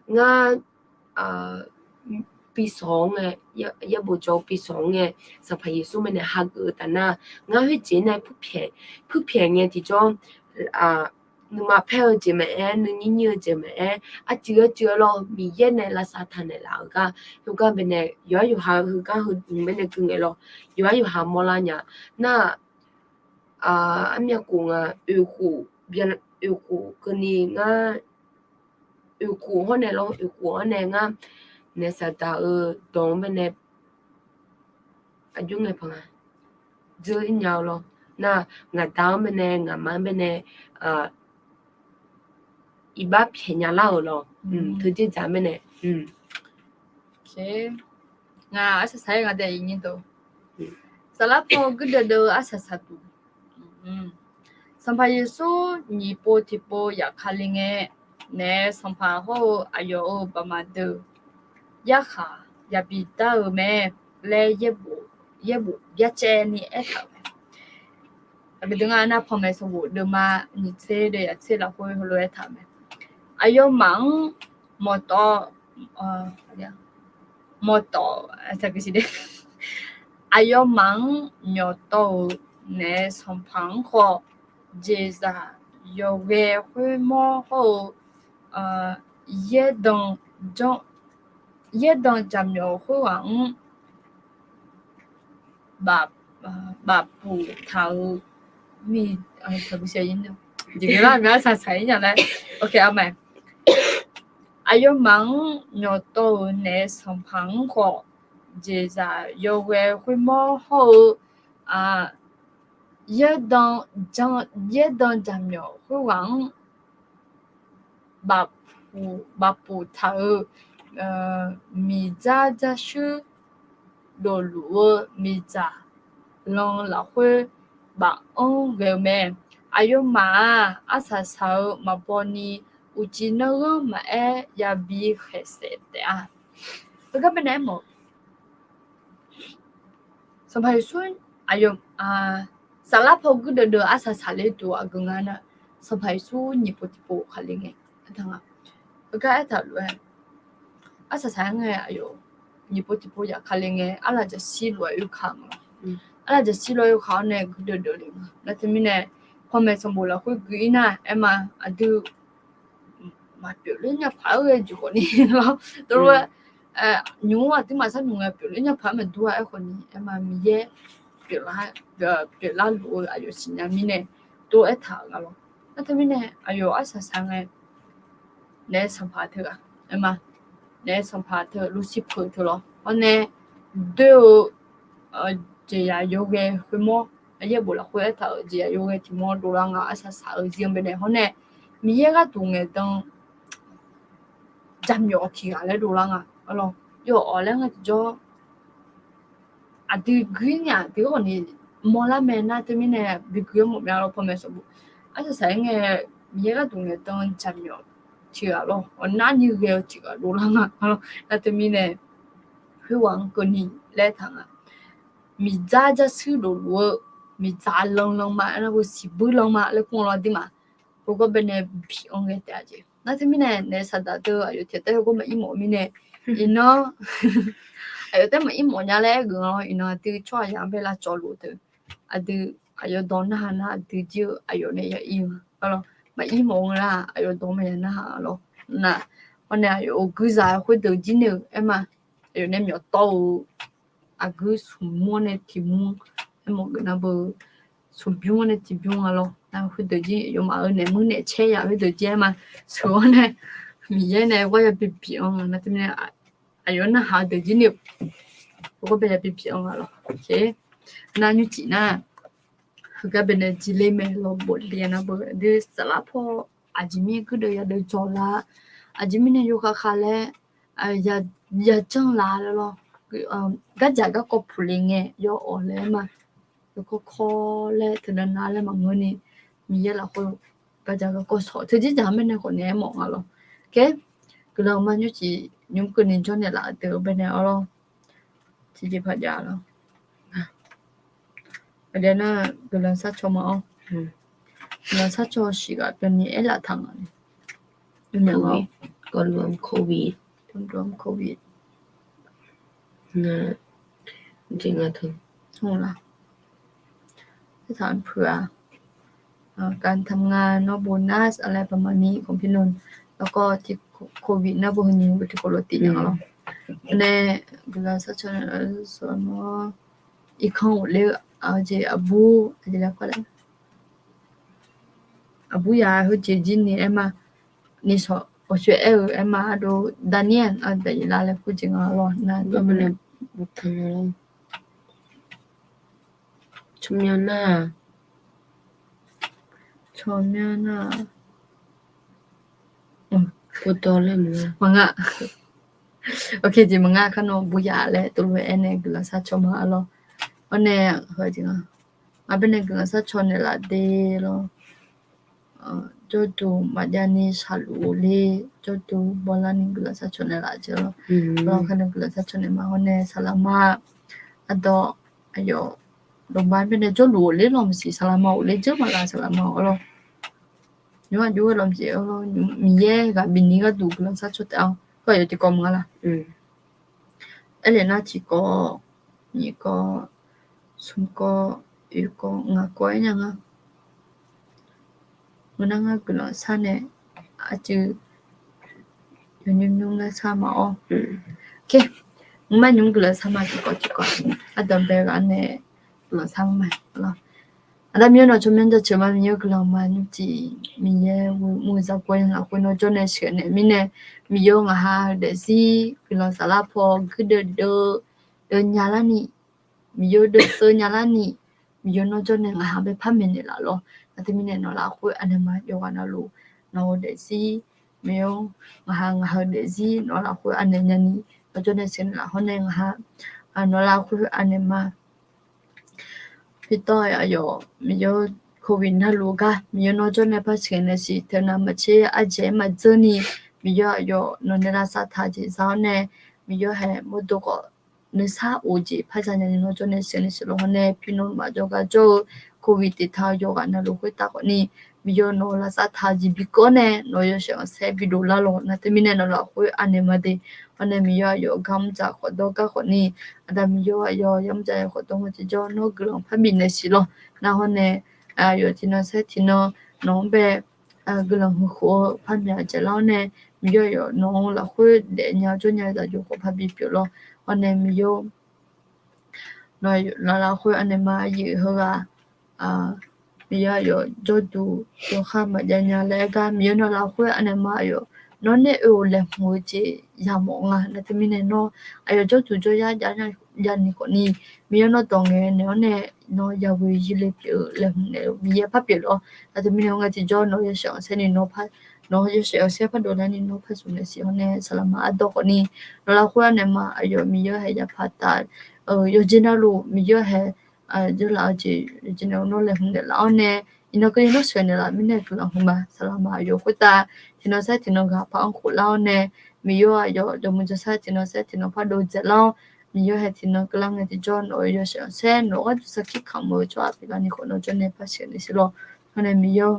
ngar, pisawq-anr ngae, yaerbof jawr-eu pisawq-anr ngae, Sanqpaq Yeqsur mae nae hageuf-eu taf nar, ngar khoerjeq nae purpyaeq ngae tiqjawr, nuima paer-eu jeq maqaer, nuinyir nyir-eu jeq maqaer, arcuiv arcuiv-aer lawr, Miqyaer nae lavsav taq naeqlaf-euq gar, heugar baenae yawqha yawqha heugar heu dmq baenae gui ngae lawr, yawqha yawqha mawrlar nya. Nar-aq, armyav khof nga, oeq khof keuvni ngar, oeq khof hawr nae lawr, oeq khof hawr nae ngar naef saqdaq-eu dawq-anr baenae aqjox ngae paq nga dzeur nya-eu lawr. Nar-aq, ngaqda-anr baenae ngaqma-anr baenae iqbax pyaeq nya lar-euq lawr. Teujeq dzaq mirnae, nga arsaq saq-aer nga dae iq nyir deuq, saflar paw guirdeuv deuv-eu arsaq saqduq. Sanqpaq Yeqsur nyiq pov tiqpov yaf ka le ngae, naef sanqpaq hawr-eu aqyawf-euq baqmaf deuq yarkhaq yabi dar-eu mae laer yaerbof byacaevni aertaq-euq mae. Aqgeu deuq nga nar, panmaeq sanqbof deuvma nyiq tser deuv yaf tser lafkhoer heulof-aer aertaq-euq mae. Aqyawfmaf-anr mawqtawv, mawqtawv, aqyawfmaf-anr myawqtawv-euq naef sanqpaq-anr khawf, jeqzaq yawghae khoermawr hawr-eu yaerdan jaqmyawf khoerghaq-anr bafpuf taq-euq mi, arsaq saq-ir nya laer, aqyawfmaf-anr myawqtawv-euq naef sanqpaq-anr khawf, jeqzaq yawghae khoermawr hawr-eu yaerdan jaqmyawf khoerghaq-anr bafpuf taq-euq miqdzar dzarshuir dofluf-eu miqdzaq lan lafkhoer baf-anr ghae-eu mae. Aqyawfmaf-aq, arsaq saq-eu maqbaw ni uqcif nanrghanr maqaer yabi khaeqsaef taef-a. Heugar baenae aermawf, Sanqpaq Yeqsur aqyawf, saflar paw guirdeuv deuv arsaq saqler duq aqgeu nga nar, Sanqpaq Yeqsur nyiq pov tiqpov ka le ngae, heugar aertaq lof-aer, arsaq saq-aer ngae aqyawf nyiq pov tiqpov yaf ka le ngae, arlaf jaqshir lof-aer oeka nga. Arlaf jaqshir lof-aer oeka-awr nae guirdeuv deuv le nga. Nar teumirnae, panmaeq sanqbof lafkhoer gui-ir nar, aerma aqdui maqpyeufler nya paq-aer ghae jeq khawfni lawr. Teulof-aer, nymq-mr aqduimaf sharnoeq ngae pyeufler nya paq-aer maqdur-a. Aerkhawfni aerma Miqyaer pyeuflar luf-eu aqyawf siqnya mirnae tov-aer taq-euq nga lawr. Nar teumirnae aqyawf arsaq saq ngae, naef sanqpaq teu-aq, aerma, naef sanqpaq teu Lucifer teu lawr hawr nae doer-eu jeqzaq yawghae khoermawr, aqyaer bof lafkhoer aertaq-euq jeqzaq yawghae tiq mawr dovlar nga. Arsaq saq-eu zir-anr baenae hawr nae, Miqyaer gharduq ngaeqdan jaqmyawf tiq ghaq laer dovlar nga. Arlawr, yawawq laer ngar tiqjawr aqdui guir nya aqdui-awr ni mawrlar mae nar teumirnae bi guir-awr mawf mya lawr pawmae sanqbof. Arsaq saq-aer ngae, Miqyaer gharduq ngaeqdan jaqmyawf tiq ghaq lawr, awqnar ni ghae-eu tiq ghaq dovlar nga. Arlawr, nar teumirnae khoerghaq-anr keuvni laer taq nga. Miqdzar jarshuir dofluf-eu, miqdzaq lanlan ma, aernar-aq siqbuir lan ma laer kur-anr lawr aqduimaf. Heugawr baenae bi-anr ghae taef-a jeq. Nar teumirnae naef saqdaq deuq aqyawf tiq ghaq taef heugawr maqir mawf-eu mirnae, iqnan aqyawf taef maqir mawf nya laer aergeuf-anr lawr, iqnan aqdui tsawrhaqzaq-anr bae lavcawv luf-eu teu aqdui aqyawf dawq narhaq nar aqdui jir-eu aqyawf nae ya-ir-eu, arlawr, maqir mawf-eu nar aqyawf dawq maqya narhaq lawr. Nar, hawr nae aqyawf-euq guirzaq khoerdeuq jir nae-euq aer ma, aqyawf nae myawf tawv-eu aqguir smqmr-anr nae tiqmr, aermawf geuf nar beu, smqbymr-anr nae tiqbymr-a lawr. Nar khoerdeuq jir aqyawfmaf-euq naeq muir naeq caer ya khoerdeuq jir aer ma, sheuq-awr nae Miqyaer nae ghawr ya bibif-anr nga. Nar teumirnae aqyawf narhaq-eu deuq jir nae-euq ghawr bae ya bibif-anr nga lawr. Nar nymrcif nar heugar baenae jir ler mae lawr, bof le nar beu aqdui saflar paw aqjeq mir guirdeuv yadeuv jawq lar, aqjeq mirnae yawkhav khav laer yajanr la laer lawr. Gardzaq garkawv puq le ngae yawawq laer ma, yawkawv kawv laer teunav nav laer maqngeur ni, Miqyaer lafkhoer gardzaq garkawv shawq teu jir dzaq-anr baenae khawf naeq-aer mawf nga lawr. Kaer, guiqlanq ma nymrcif nymr keuvni jawrnaeq laf-eu deuq-anr baenae arlawr, tiqjeqpaq jav lawr. Aqdui nar guiqlanq sharcaw ma-awr, guiqlanq sharcaw siqghaq byanni aerlaf taq nga. Covid, covid, covid, covid การทำงานนอกโบนัสอะไรประมาณนี้ของพี่นนท์ แล้วก็ที่โควิด หน้าเบอร์นี้ beuteqkawv lof tif nya lawr. Nae guiqlanq sharcaw nae lafsawq nawr irkanr ghofler-eu aqjeq aqbur aqjeq laer par laer aqbur ya heujeq jir ni aer ma, nishawq awqsoeq aer-eu aer ma, ardov Daniel aqdaq iqlar laer kur jeq nga lawr nar. Tsawrmyanr nar, tsawrmyanr nar, maqnga. Ok, jeq maqnga kar nawr buya laer tov lof-aer nae guiqlanq sharcaw ma arlawr. Awr nae, heu jeq nga, ngar baenae guiqlanq sharcaw naeqlaf de lawr. Jawrduq maqjav ni shaqluf ghofler, jawrduq bawlarni guiqlanq sharcaw naeqlaf jeq lawr. Bawlar kar nae guiqlanq sharcaw naeq ma hawr nae saqlaqma ardawq aqyawf dawqma baenae jawrluf ghofler lawr maqsiq, saqlaqma ghofler dzeur maqlaf saqlaqma-awr lawr. Nymr aqjox-aer lawr maqsiq-awr lawr, Miqyaer ghaq bifni gharduq guiqlanq sharcaw taef-awr, heu aqyawf tiqkawv maqnga la. Aerlef nar tiqkawv, nyiq kawv, smq kawv, oeq kawv, ngaq kawv-aer nya nga. Ngeur nar ngar guiqlanq shar nae aqcuiv yawqnymr nymr laer shar ma-awr. Ngar nymr guiqlanq shar ma tiqkawv tiqkawv, ardawq bae ghaq nae guiqlanq shar ma lawr. Aqda Miqyaer nawq tsawrmyanr jaceuq ma, Miqyaer guiqlanq ma nymrcif, Miqyaer mr-eu zaqgoer lafkhoer nawr jawr nae sheuqnaeq mirnae, Miqyaer ngaq ha daefzir guiqlanq saflar paw guirdeuv deuv, deuv nya larni, Miqyaer deuv seuv nya larni, Miqyaer nawr jawr nae ngaq ha bae par maeqnaeq laf lawr. Nar teumirnae nawq lafkhoer anaeq ma yawqghaq navluf, nawq-eu daefzir, Miqyaer ngaq ha ngaq heu daefzir nawq lafkhoer anaeq nyani, nawr jawr nae sheuqnaeq laf hawr nae ngaq ha nawq lafkhoer anaeq ma Pirtawv aqyawf Miqyaer โควิด navluf gar Miqyaer nawr jawr nae par sheuqnaeq naeq siq teu navmaqtser ardzaeq-aer maqdzeur ni, Miqyaer aqyawf nawq nae lavsav taq jeq za-awr nae, Miqyaer haeq mawrdo khawf nuisar of jeq par za nya ni nawr jawr nae sheuqnaeq siq lawr hawr nae, pirnmr maqjawr gar jawr-eu โควิด tiqtaq-eu yawqghaq navluf khoertav khawfni, Miqyaer nawq lavsav taq jeq bikeuv-awr nae nawq yawshaef khanqsaer bidov lar lawq. Nar teumirnae nawq lafkhoer anaeq ma de. Hawr nae Miqyaer aqyawf gar mr dzaq khawf dawr gar khawfni, Aqda Miqyaer aqyawf yar mr dzaq ya khawf dawr nga tiqjawr nawr guiqlanq par bifnaeq siq lawr. Nar hawr nae aqyawf tiqnan saer tiqnan nawq-anr bae guiqlanq huiq khof-eu par myaq dzaeqlar-awr nae, Miqyaer aqyawf nawq-eu lafkhoer daefnya jawr nya zaqyo khawf par bipyeuf lawr. Hawr nae Miqyaer nawq lafkhoer anaeq ma aqyuif heughaq Miqyaer aqyawf jawrduq yawkhav maqjav nya laer aer gar Miqyaer nawq lafkhoer anaeq ma aqyawf nawr nae oe-euq laeqhmq-eu jeq yamawf nga. Nar teumirnae nawr aqyawf jawrduq jawryar jav nya ya'ni khawfni, Miqyaer nawr dawq ngaeqnaeq-awr nae, nawr yaghoe yirle pyeuf-eu laeqhmq naeq-eu Miqyaer par pyeuf lawr. Nar teumirnae hawr ngae tiqjawr nawq-eu yawshaef khanqsaer ni nawr par, nawq-eu yawshaef khanqsaer par dovlar ni nawr par zmq naeq siq-awr nae saqlaqma ardawr khawfni, nawq lafkhoer anaeq ma aqyawf Miqyaer hae yapaq taf-eu yawqjeq navluf Miqyaer hae jawrlaf-eu jeq yawqjeq nae nawr laeqhmq naeq laf-awr nae, iqnan keuvni nawr sheuqnaeq laf mirnae guiqlanq huiqma. Saqlaqma aqyawf khoertav tiqnan saer tiqnan ghaq par-anr khof lar-awr nae, Miqyaer aqyawf jawrmuiq jawrshar tiqnan saer tiqnan par dov dzaeqlar-awr, Miqyaer hae tiqnan keuvlar ngae tiqjawr nawq-eu yawshaef khanqsaer nawq-eu gharduq sarkir kamq-eu tsawrhaq pyeuflarni khawf nawr jawr nae par sheuqnaeq siq lawr. Hawr nae Miqyaer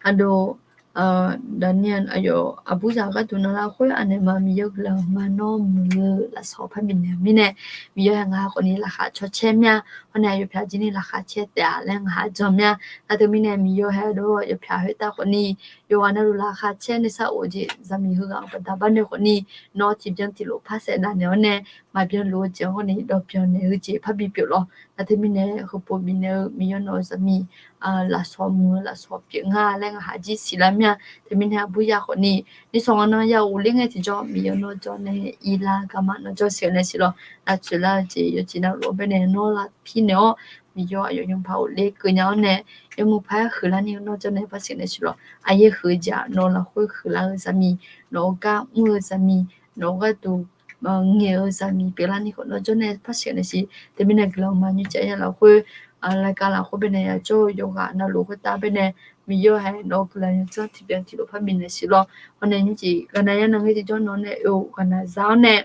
aqdawq, Daqniq aqyawf aqburzaq gharduq navluf khoer anaeq ma Miqyaer guiqlanq ma nawr muiq-eu lafsawq par bifnaeq-eu mirnae, Miqyaer hae ngaq ha khawfni laqkhaq cawcaer mir-a. Hawr nae aqyawf pyaq jir ni laqkhaq caer taef-a laer ngaq ha jan mir-a. Nar teumirnae Miqyaer hae dawr aqyawf pyaq khoertav khawfni, yawqghaq navluf laqkhaq caer nuisar of-eu jeq zaqmiq heughaq-anr baqda bar nae khawfni, nawr tiqbyan tiqlof par saef daf naeq-awr nae, maqbyan luf-eu jeq-anr khawfni dawqbyan naeq-eu jeq par bipyeuf lawr. Nar teumirnae heupov bifnaeq-eu Miqyaer nawq-eu zaqmiq lafsawq muiq-eu lafsawq pyeuf nga laer ngaq ha jir siqlar mir-a. Teumirnae aqburzaq khawfni, nishawq ngar nan ya ghofler ngae tiqjawr Miqyaer nawr jawr nae irlar garma nawr jawr sheuqnaeq siq lawr. Lavtsoeq lar-eu jeq yawqjeq navluf-anr baenae nawr lavpir naeq-awr, Miqyaer aqyawf nymrpaq ghofler keuv nya-awr nae, yawmuiq paq-aer huiqlar ni nawr jawr nae par sheuqnaeq siq lawr. Aqyaer huiq-eu jeq-aq nawq lafkhoer huiqlar-eu zaqmiq, nawq-eu gar mr-eu zaqmiq, nawq-eu gharduq ngaeq-eu zaqmiq pyeuflar ni khawf nawr jawr nae par sheuqnaeq siq. Teumirnae guiqlanq ma nymrcif aqyar lafkhoer, laqkav lafkhoer baenae yajawr-eu yawqghaq navluf khoertav baenae, Miqyaer hae nawq-eu guiqlanq yawdzanr tiqbyan tiqlof par bifnaeq siq lawr. Hawr nae nymrcif ghaqnav yar nan ngae tiqjawr nawq nae oe-eu ghaqnav za-awr nae,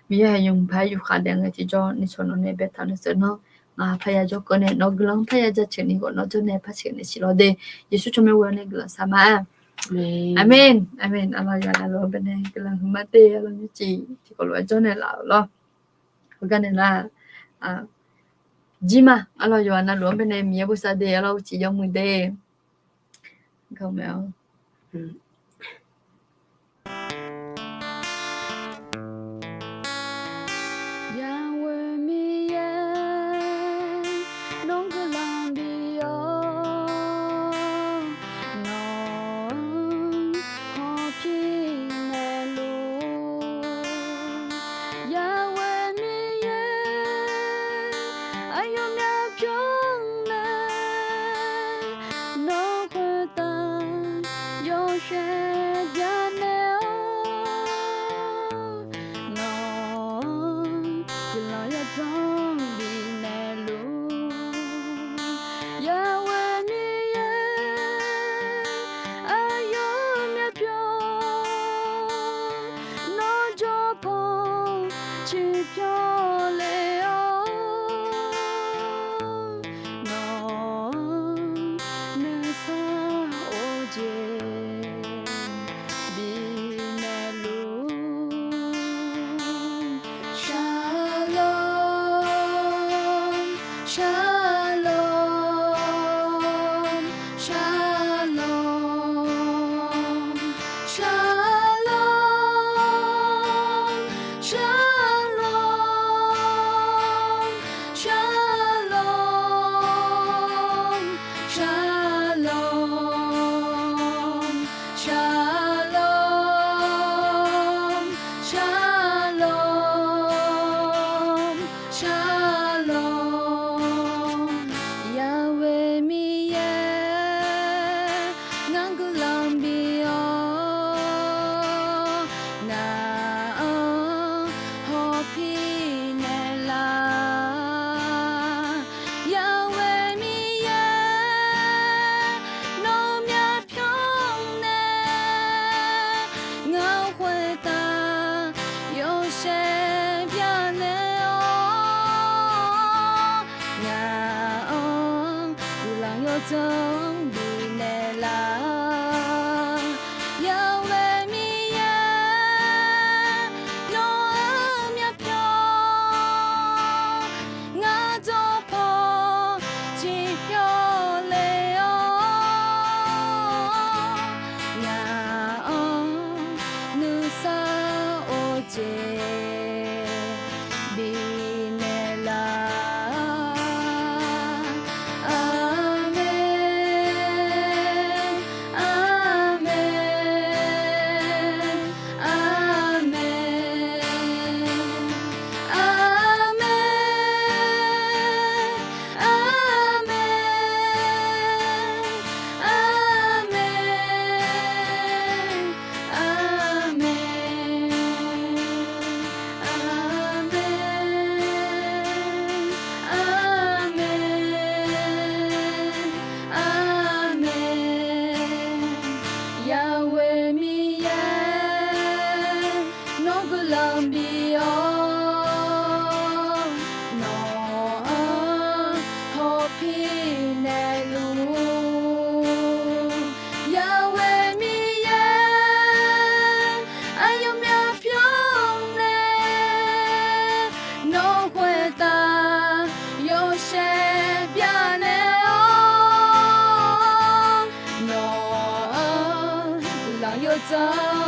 Miqyaer hae yawmuiq paq-aer yufkhav daef ngae tiqjawr nishawq nawq nae baetaq nae seuq nan, ngaq ha parya jawrkeuv nae nawq-eu guiqlanq-anr parya jaceuq ni khawf nawr jawr nae par sheuqnaeq siq lawr de. Yeqsur tsawrmyanr ghoe-awr nae guiqlanq saq ma-a. Aqmeq, aqmeq. Arlawr yawqha navluf-anr baenae guiqlanq huiqma de. Arlawr nymrcif tiqkawv lof-aer jawr nae laf-euq lawr. Heugar naeq nar, jir ma. Arlawr yawqha navluf-anr baenae Miqyaer bosav de. Arlawr uqcif yawmuiq de. Yaghoe Miqyaer, nawr-anr guiqlanq bif-awr, nawq-anr hawpir naeqluf. Yaghoe Miqyaer, aqyawf myavpyawr mae, nawr khoertav yawshaef byanaeq-awr, nawq-anr guiqlanq yawdzanr bifnaeq luf. Yaghoe Miqyaer, aqyawf myavpyawr, nawr jawr paw ciqpyawq le-awr, nawq-anr nuisar of-eu jeq Tsawrhaq